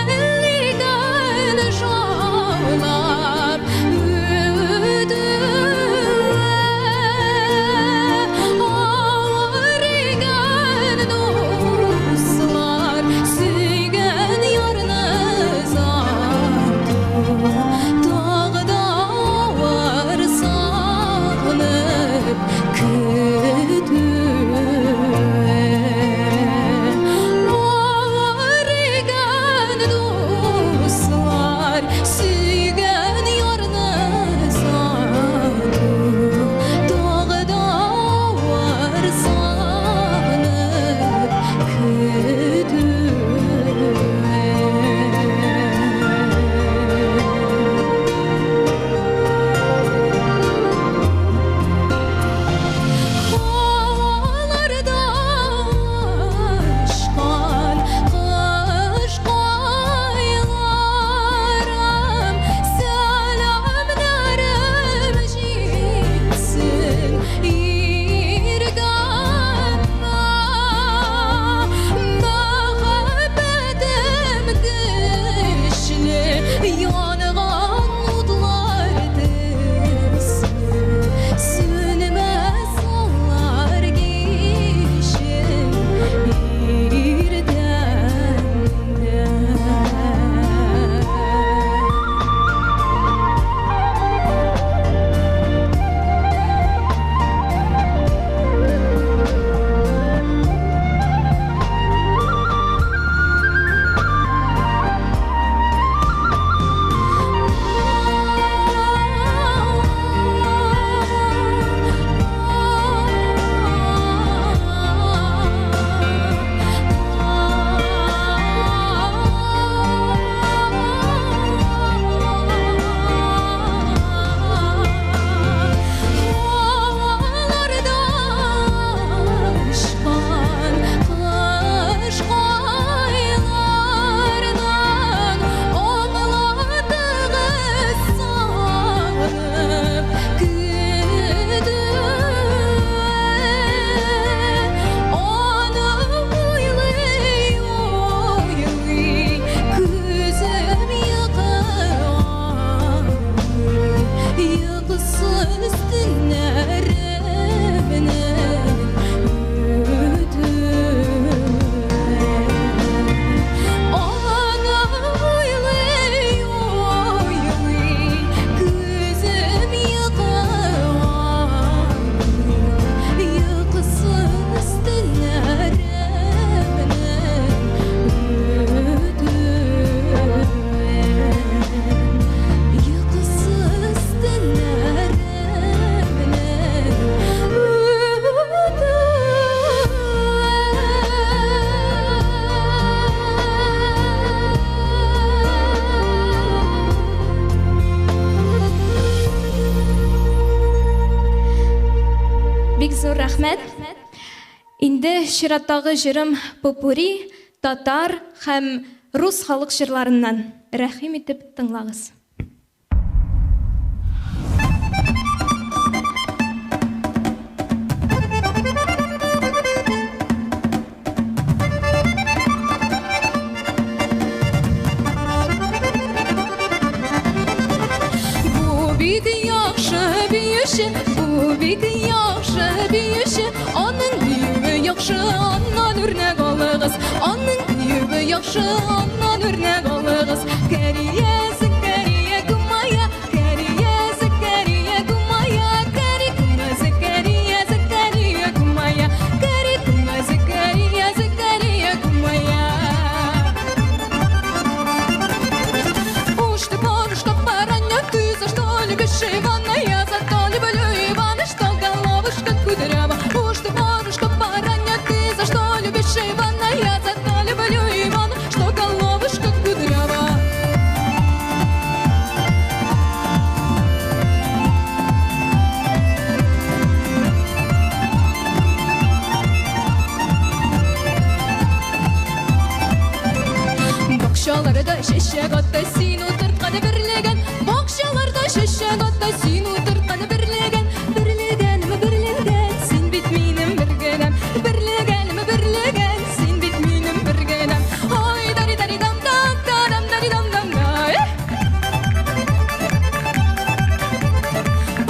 Инде чираттагы җырым попурри татар һәм рус халык җырларыннан. Рәхим итеп тыңлагыз. Бу бик яхшы биюче, бу бик яхшы биюче, аның биюе яхшы, аннан үрнәк алыгыз. Аның биюе яхшы, аннан үрнәк алыгыз. Кәрия, Зәкәрия, Кумая, Кәрия, Зәкәрия, Кумая, Кәри, Кума, Зәкәрия, Зәкәрия, Кумая, Кәри, Кума, Зәкәрия, Зәкәрия, Кумая. Уж ты, бабушка, бараня, ты за что любишь Ивана? Я за то люблю Ивана, что головушка кудрява. Уж ты, бабушка, бараня, ты за что любишь Ивана? Я за то люблю Ивана, что головушка кудрява. Бакчаларда чәчәк атты син утырткан берлеген. Бакчаларда чәчәк атты син утырткан берлеген. Берлегенем, берлеген, син бит минем бергенем. Берлегенем, берлеген, син бит минем бергенем. Ой, дари дари дам дам дам дари дам дам да.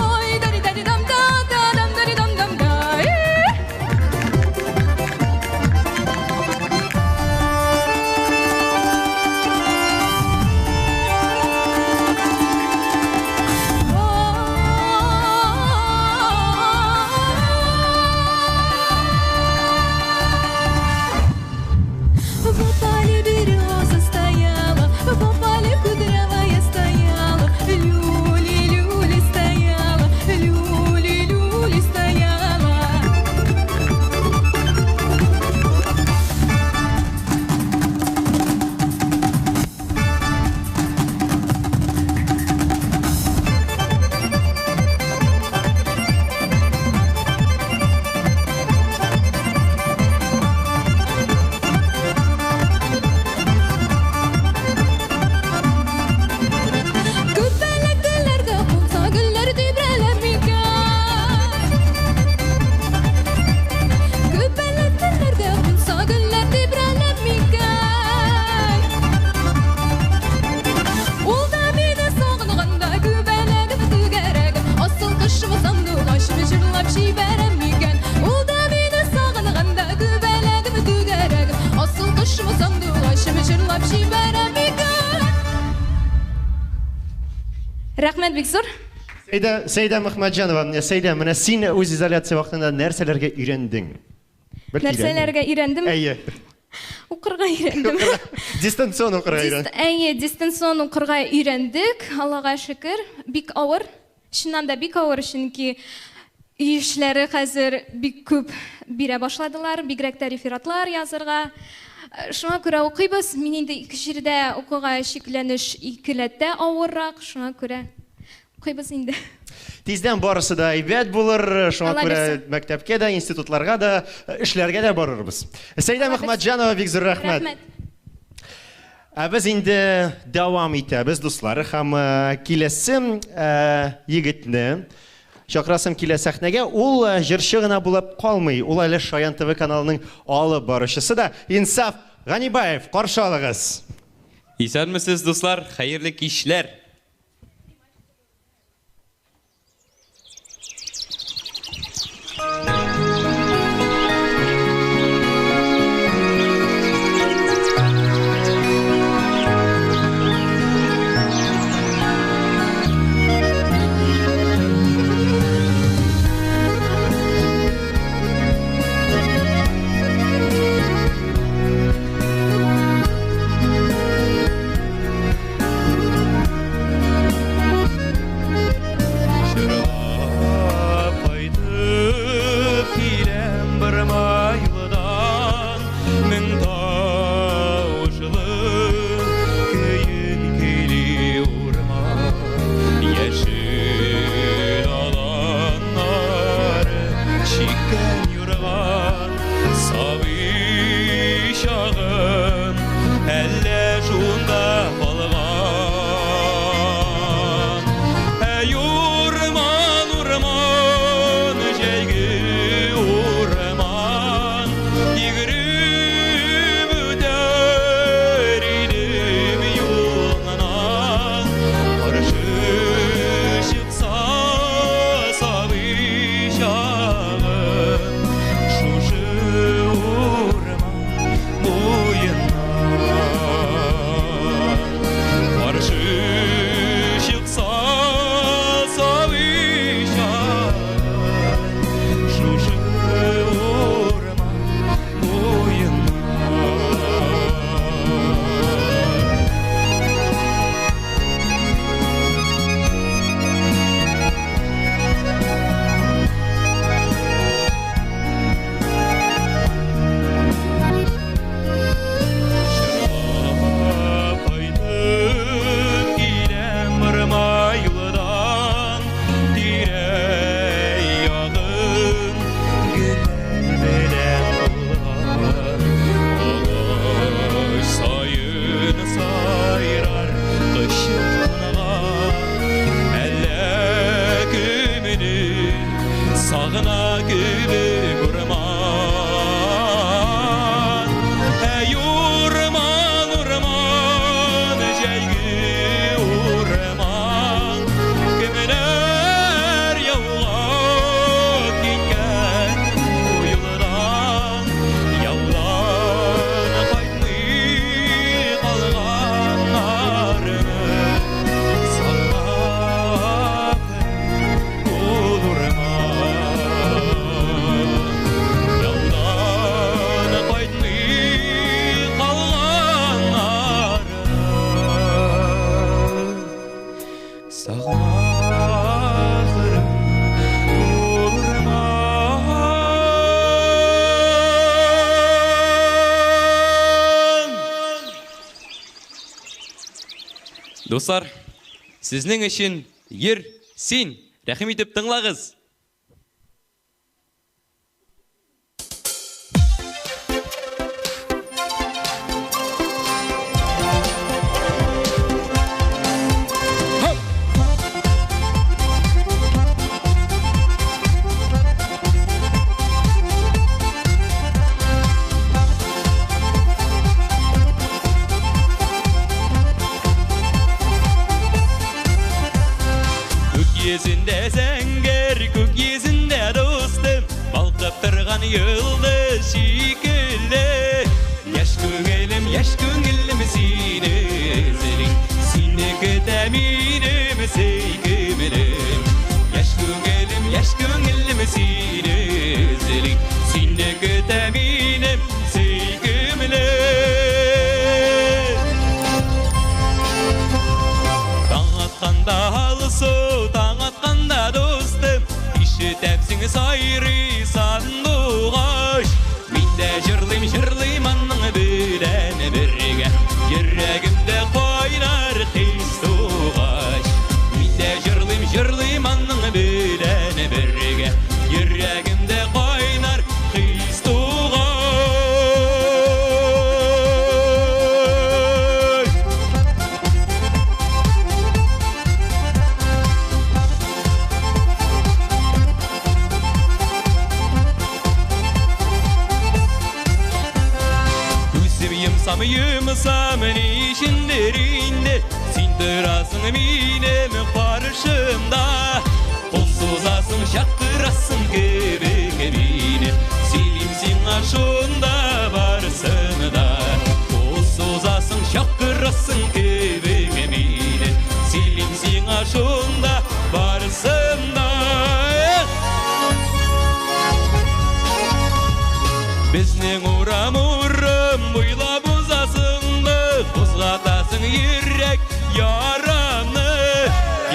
Ой, дари дари дам дам дам дари дам дам да. В поле береза стояла, в поле кудрявая стояла, люли, люли стояла, люли, люли стояла. Күбәләк гөлләрдә кунса гөлләр тибрәлә микән? Күбәләк гөлләрдә кунса гөлләр тибрәлә микән? Ул да мине сагынганда күбәләгем түгәрәгем, асыл кошым сандугачым җырлап җибәрәм микән? Ул да мине сагынганда күбәләгем түгәрәгем, асыл кошым сандугачым җырлап җибәрәм микән? Рәхмәт бик зур. Сәйдә, Сәйдә Мөхмәтҗанова, Сәйдә, менә син үз изоляция вакытында нәрсәләргә өйрәндең? Бер Нәрсәләргә өйрәндем? Әйе. Укырга өйрәндем. Дистанцион укырга өйрәндең. Әйе, дистанцион укырга өйрәндек, Аллага шөкер. Бик авыр. Чыннан да бик авыр, чөнки өй эшләре хәзер бик күп бирә башладылар, бигрәк тә рефератлар язырга. Шуңа күрә укыйбыз. Мин инде ике җирдә укуга шикләнеш икеләтә авыррак, шуңа күрә укыйбыз инде. Тиздән барысы да әйбәт булыр, шуңа Алла күрә бирсә. мәктәпкә дә, институтларга да, эшләргә дә барырбыз. Сәйдә Мөхмәтҗанова, бик зур рәхмәт. Рәхмәт. Ә без инде дәвам итәбез, дуслар, һәм киләсе егетне чакырасым килә сәхнәгә. Ул җырчы гына булып калмый, ул әле Шаян ТВ каналының алып баручысы да. Инсаф Ганибаев, каршы алыгыз. Исәнмесез, дуслар, хәерле кичләр. Сабый чагым әллә шунда калган. Әй, урман, урман, җәйге урман, йөгереп үтәр идем юлыңнан. Каршы чыкса сабый чагым, шушы урман буеннан. Каршы чыкса сабый чагым, шушы урман буеннан. Чырлап кайтып киләм Ырмайлыдан, тирә-ягым гөлләр белән тулган. Агач саен сайрар кычытканга, әллә кемне сагына кебек урман. Әй, урман, урман, җәйге урман, кемнәр яуга киткән бу юлдан, яудан кайтмый калганнарны сагынып ул урман. Яудан кайтмый калганнарны сагынып ул урман. Дуслар, сезнең өчен Йөр син, рәхим итеп тыңлагыз. Күк йөзендә зәңгәр, күк йөзендә дустым, балкып торган йолдыз шикелле. Яшь күңелем, яшь күңелем сине эзли, сине көтә минем сөйкемлем. Яшь күңелем, яшь күңелем сине эзли, сине көтә минем сөйкемлем. Таң атканда алсу, таң атканда дустым, ишетәмсең сайрый сандугач. Мин дә җырлыйм, җырлыйм аның белән бергә, йөрәгемдә кайнар хис тугач. Мин дә җырлыйм, җырлыйм аның белән бергә, йөрәгемдә кайнар хис тугач. Күзем йомсам, йомсам, ни өчендер инде син торасың минем каршымда. Кул сузасың, чакырасың кебек мине, сөйлим сиңа шунда барсын да. Кул сузасың, чакырасың кебек мине, сөйлим сиңа шунда барсын да. Безнең урам урам буйлап узасың да, кузгатасың йөрәк ярамны.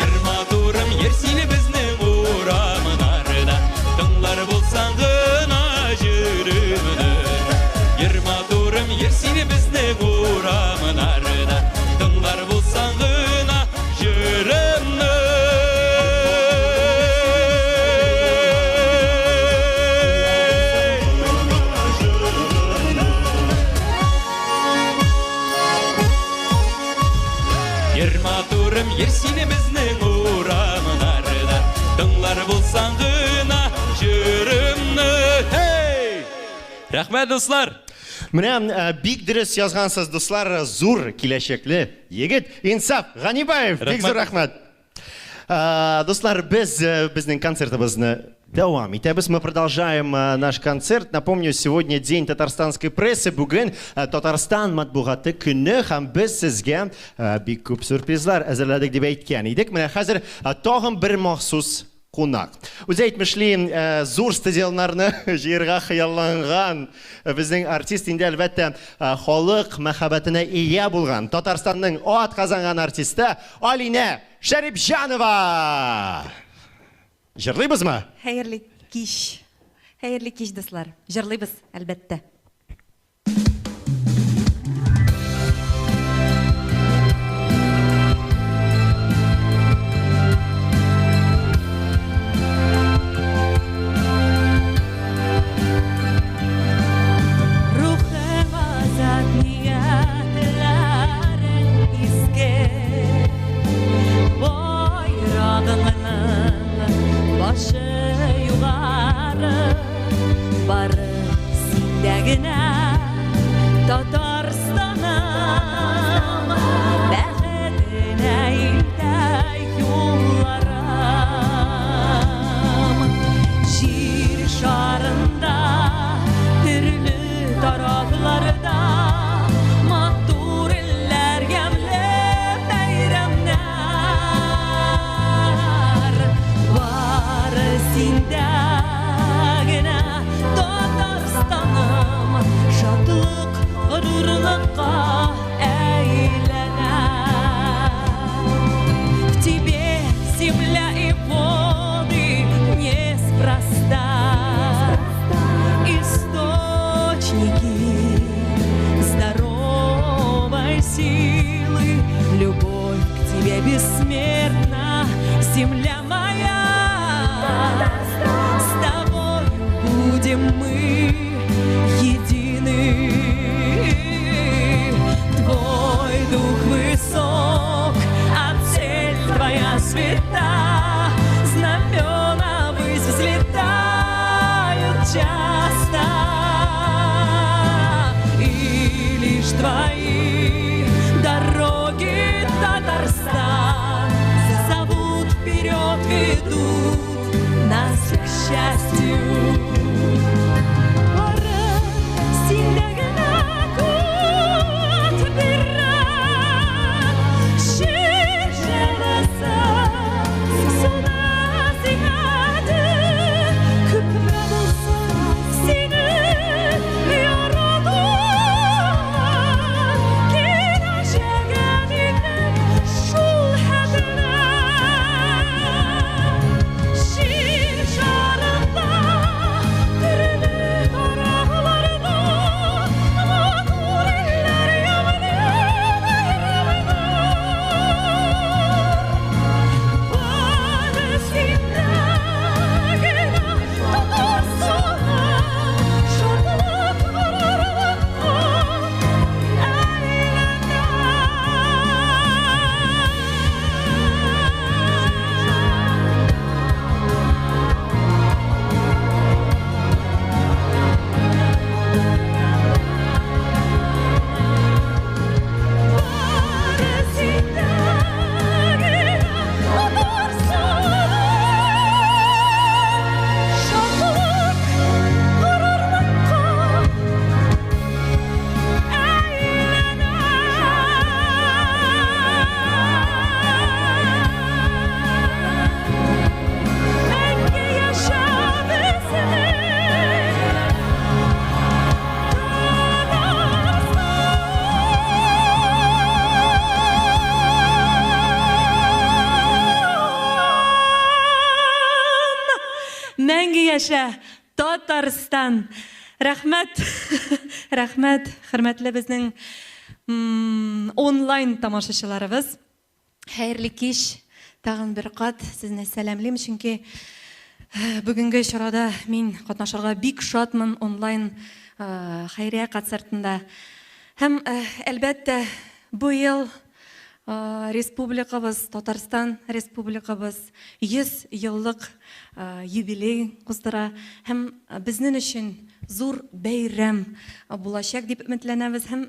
Йөр матурым, йөр син безнең урамнарда, тыңлар булсаң гына җырымны. Йөр матурым, йөр син безнең урамнарда, тыңлар булсаң гына җырымны. матурым, йөр син безнең урамнарда. Тыңлар булсаң гына җырымны. Hey! Рәхмәт, дуслар! Менә бик дөрес язгансыз, дуслар, зур киләчәкле егет Инсаф Ганибаев. Бик зур рәхмәт. Дуслар, без безнең концертыбызны дәвам итәбез. Мы продолжаем наш концерт. Напомню, сегодня день татарстанской прессы. Бүген Татарстан матбугаты көне һәм без сезгә бик күп сюрпризлар әзерләдек дип әйткән идек. Менә хәзер тагын бер махсус кунак. Үзе әйтмешли, зур стадионнарны җыярга хыялланган безнең артист инде әлбәттә халык мәхәббәтенә ия булган Татарстанның ат казанган артисты Алинә Шәрипҗанова! Җырлыйбызмы? Хәерле кич. Хәерле кич, дуслар. Җырлыйбыз, әлбәттә. Рухың азат, ниятләрең изге, Байрагыңның башы югары, Бары синдә генә Татарстаным, Бәхетенә илтә юлларым. Җир шарында төрле тарафларда матур илләр, ямьле бәйрәмнәр. Бары синдә генә, Татарстаным, шатлык горурлыкка әйләнә. В тебе земля и воды неспроста. Источники здоровой силы, любовь к тебе бессмертна, земля моя. С тобой будем мы едины. Твой дух высок, а цель твоя свята. Знамена ввысь взлетают часто. И лишь твои дороги, Татарстан, зовут вперед, ведут нас к счастью. Бары синдә генә куәт бирә, Җир җылысы, су нәсихәте. Күпме булсын сине ярату, Киләчәгең илнең шул хәтере. Җир шарында төрле тарафларда матур илләр, ямьле бәйрәмнәр. Бары синдә генә, Татарстаным, шатлык горурлыкка әйләнә. Бары синдә генә, Татарстаным, шатлык горурлыкка әйләнә. Мәңге яшә безнең Мәңге яшә, Татарстан! Рәхмәт, рәхмәт, хөрмәтле безнең онлайн тамашачыларыбыз. Хәерле кич. Тагын бер кат сезне сәламлим, чөнки бүгенге чарада мин катнашырга бик шатмын онлайн хәйрия концертында. Һәм әлбәттә, бу ел Республикабыз, Татарстан Республикабыз 100 еллык юбилей уздыра һәм безнең өчен зур бәйрәм булачак дип өметләнәбез һәм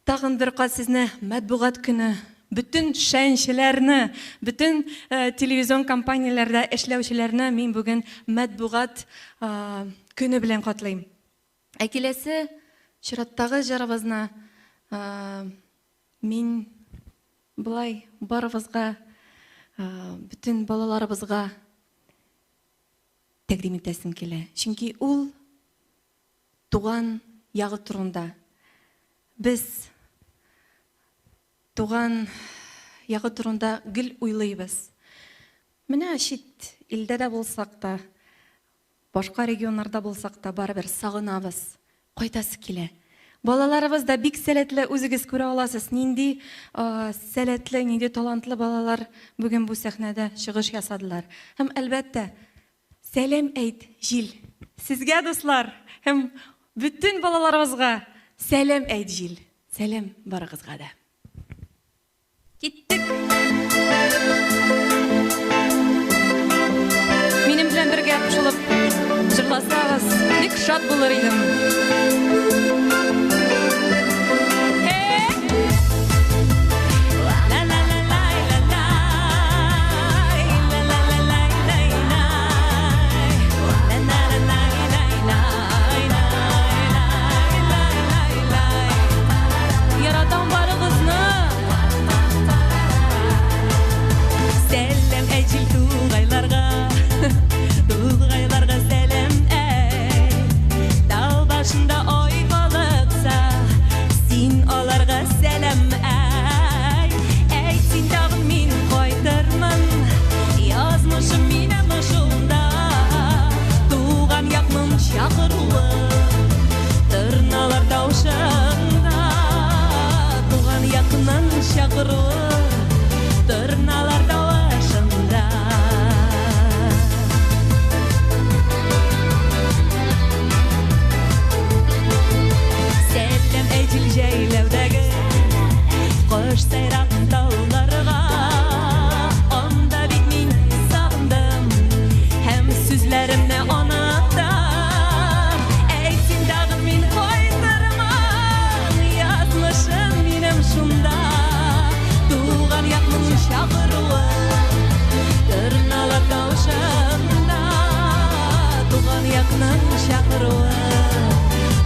тагын бер кат сезне Матбугат көне бөтен шәнчеләрне, бөтен телевизион компанияләрдә эшләүчеләрне мин бүген Матбугат көне белән котлыйм. Ә киләсе чираттагы җырыбызны мин болай барыбызга, бөтен балаларыбызга тәкъдим итәсем килә. Чөнки ул туган ягы турында. Без туган ягы турында гел уйлыйбыз. Менә чит илдә дә булсак та, башка регионнарда булсак та, барыбер сагынабыз, кайтасы килә. Балаларыбыз да бик сәләтле, үзегез күрә аласыз, нинди сәләтле, нинди талантлы балалар бүген бу сәхнәдә чыгыш ясадылар. Һәм, әлбәттә, сәлам әйт, җил! Сезгә, дуслар, һәм бөтен балаларыбызга сәлам әйт, җил! Сәлам барыгызга да! Киттек! Минем белән бергә кушылып җырласагыз, бик шат булыр идем. Яратам барыгызны. Сәлам әҗил тугайларга, тугайларга сәлам әй. Тау башында ай калыкса, син аларга сәлам әй. Әйт син тагын мин кайтырмын, язмышым минем шунда. Туган якның чакыруы, тырналар тавышында. Туган якның чакыруы, тырналар тавышында. Сәлам әҗил җәйләүдәге кош сайрап тауларга. Анда бит мин сагындым һәм сүзләремне оныттым. Әйт син тагын мин кайтырмын, язмышым минем шунда. Туган якның чакыруы, тырналар тавышында. Туган якның чакыруы,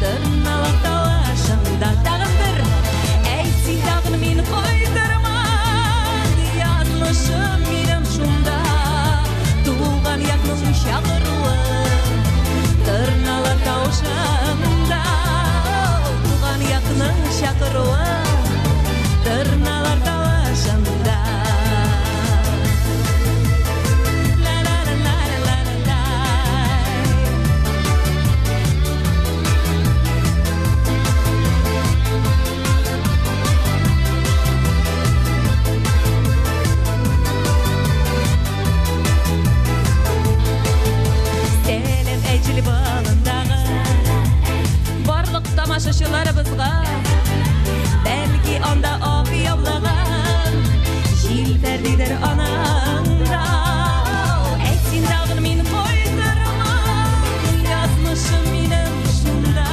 тырналар тавышында. Тагын бер, әйт син тагын мин кайтырмын, язмышым минем шунда. Туган якның чакыруы, тырналар тавышында. Туган якның чакыруы, тырналар тавышында. Ла-ла-ла-ла-ла-ла-ла. Сәлам әҗил балындагы барлык тамашачыларыбызга, бәлки анда ак яулаган җил пәрдидер анаңда. Әйт син тагын мин кайтырмын, язмышым минем шунда.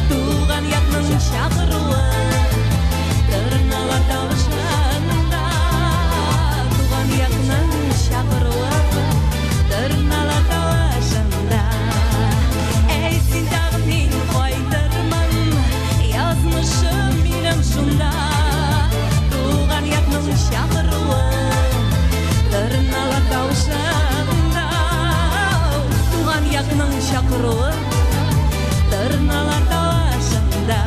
Туган якның чакыруы, тырналар тавышында. Туган якның чакыруы, тырналар тавышында. Әйт син тагын мин кайтырмын, язмышым минем шунда. Туган якның чакыруы, тырналар тавышында. Туган якның чакыруы, тырналар тавышында.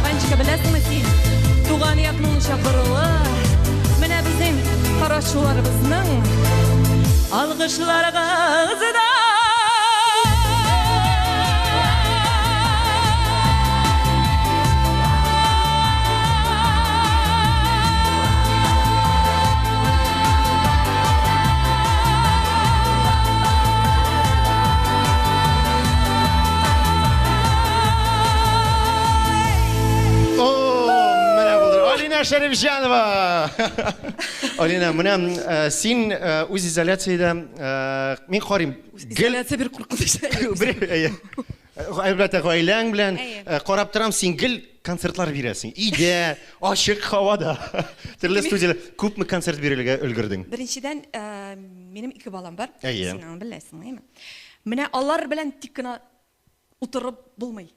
Ванечка, беләсеңме син? Туган якның чакыруы, менә безнең карашуларыбызның алкышларыгыз да. О, менә булды. Алинә Алина Шәрифҗанова! Алина, менә э, син э, үз изоляциядә, э, мин карыйм, гел Изоляция бер куркыныч. Бер, әйе. Әлбәттә, гаиләң белән Әйе. э, карап торам, син гел концертлар бирәсең. Өйдә, ачык һавада. Төрле студияләр. Күпме концерт бирергә өлгердең? Беренчедән, э, минем ике балам бар. Әйе. Син аны беләсең, әйеме? Менә алар белән тик кенә утырып булмый.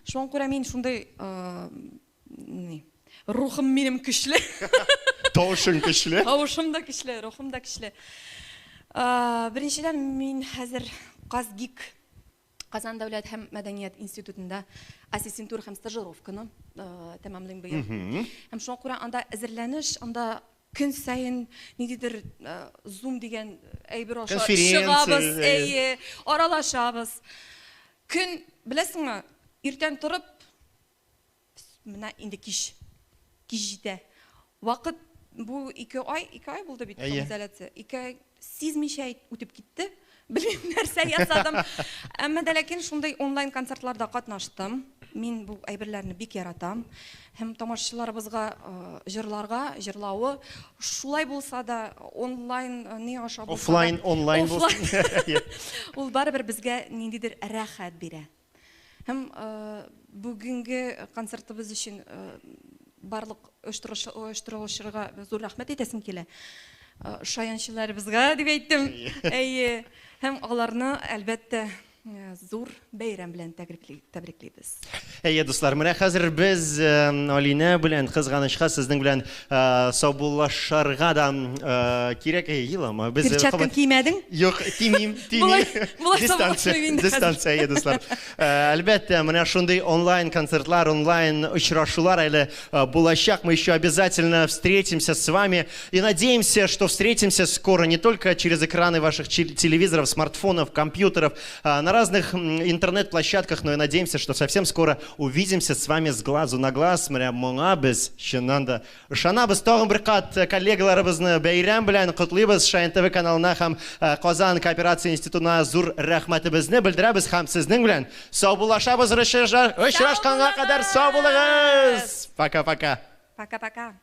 Шуңа күрә мин шундый э, ни, рухым минем көчле. Тавышың көчле. Тавышым да көчле, рухым да көчле. Э, Беренчедән, мин хәзер КазГИК Казан дәүләт һәм мәдәният институтында ассистентура һәм стажировканы э, тәмамлыйм быел. Һәм шуңа күрә анда әзерләнеш, анда көн саен ниндидер э, Zoom дигән әйбер аша Конференция, чыгабыз, әйе. әйе, аралашабыз. Көн, беләсеңме, иртән торып, менә инде кич, кич җитә. Вакыт бу 2 ай, 2 ай булды бит Әйе. изоляция. 2 ай сизмичә үтеп китте. Белмим нәрсә ясадым. Әмма дә ләкин шундый онлайн концертларда катнаштым. Мин бу әйберләрне бик яратам. Һәм тамашачыларыбызга э, җырларга, җырлавы шулай булса да онлайн э, ни аша булса да, Офлайн, онлайн офлайн. булсын. Ул барыбер безгә ниндидер рәхәт бирә. Һәм э, бүгенге концертыбыз өчен э, барлык оештыручыларга зур рәхмәт әйтәсем килә. Э, Шаянчыларыбызга дип әйттем. Әйе. Һәм аларны әлбәттә э, зур бәйрәм белән тәбриклибез. Әйе, дуслар, менә хәзер без э, Алинә белән кызганычка сезнең белән э, саубуллашырга да э, кирәк. Әй, елама. Без э, Перчатканы кабат- кимәдең? Юк, тимим, тимим. Болай Дистанция, саубуллашмыйм инде хәзер. дистанция, әйе, дуслар. Э, Әлбәттә, менә шундый онлайн концертлар, онлайн очрашулар әле э, булачак. Мы еще обязательно встретимся с вами и надеемся, что встретимся скоро не только через экраны ваших телевизоров, смартфонов, компьютеров, на разных интернет-площадках, но и надеемся, что совсем скоро увидимся с вами с глазу на глаз. Менә моңа без чыннан да ышанабыз. Тагын бер кат э, коллегаларыбызны бәйрәм белән котлыйбыз. Шаян ТВ каналына һәм э, Казан кооперация институтына зур рәхмәтебезне белдерәбез һәм сезнең белән саубуллашабыз. Очрашканга кадәр сау булыгыз. Пока-пока. Пока-пока.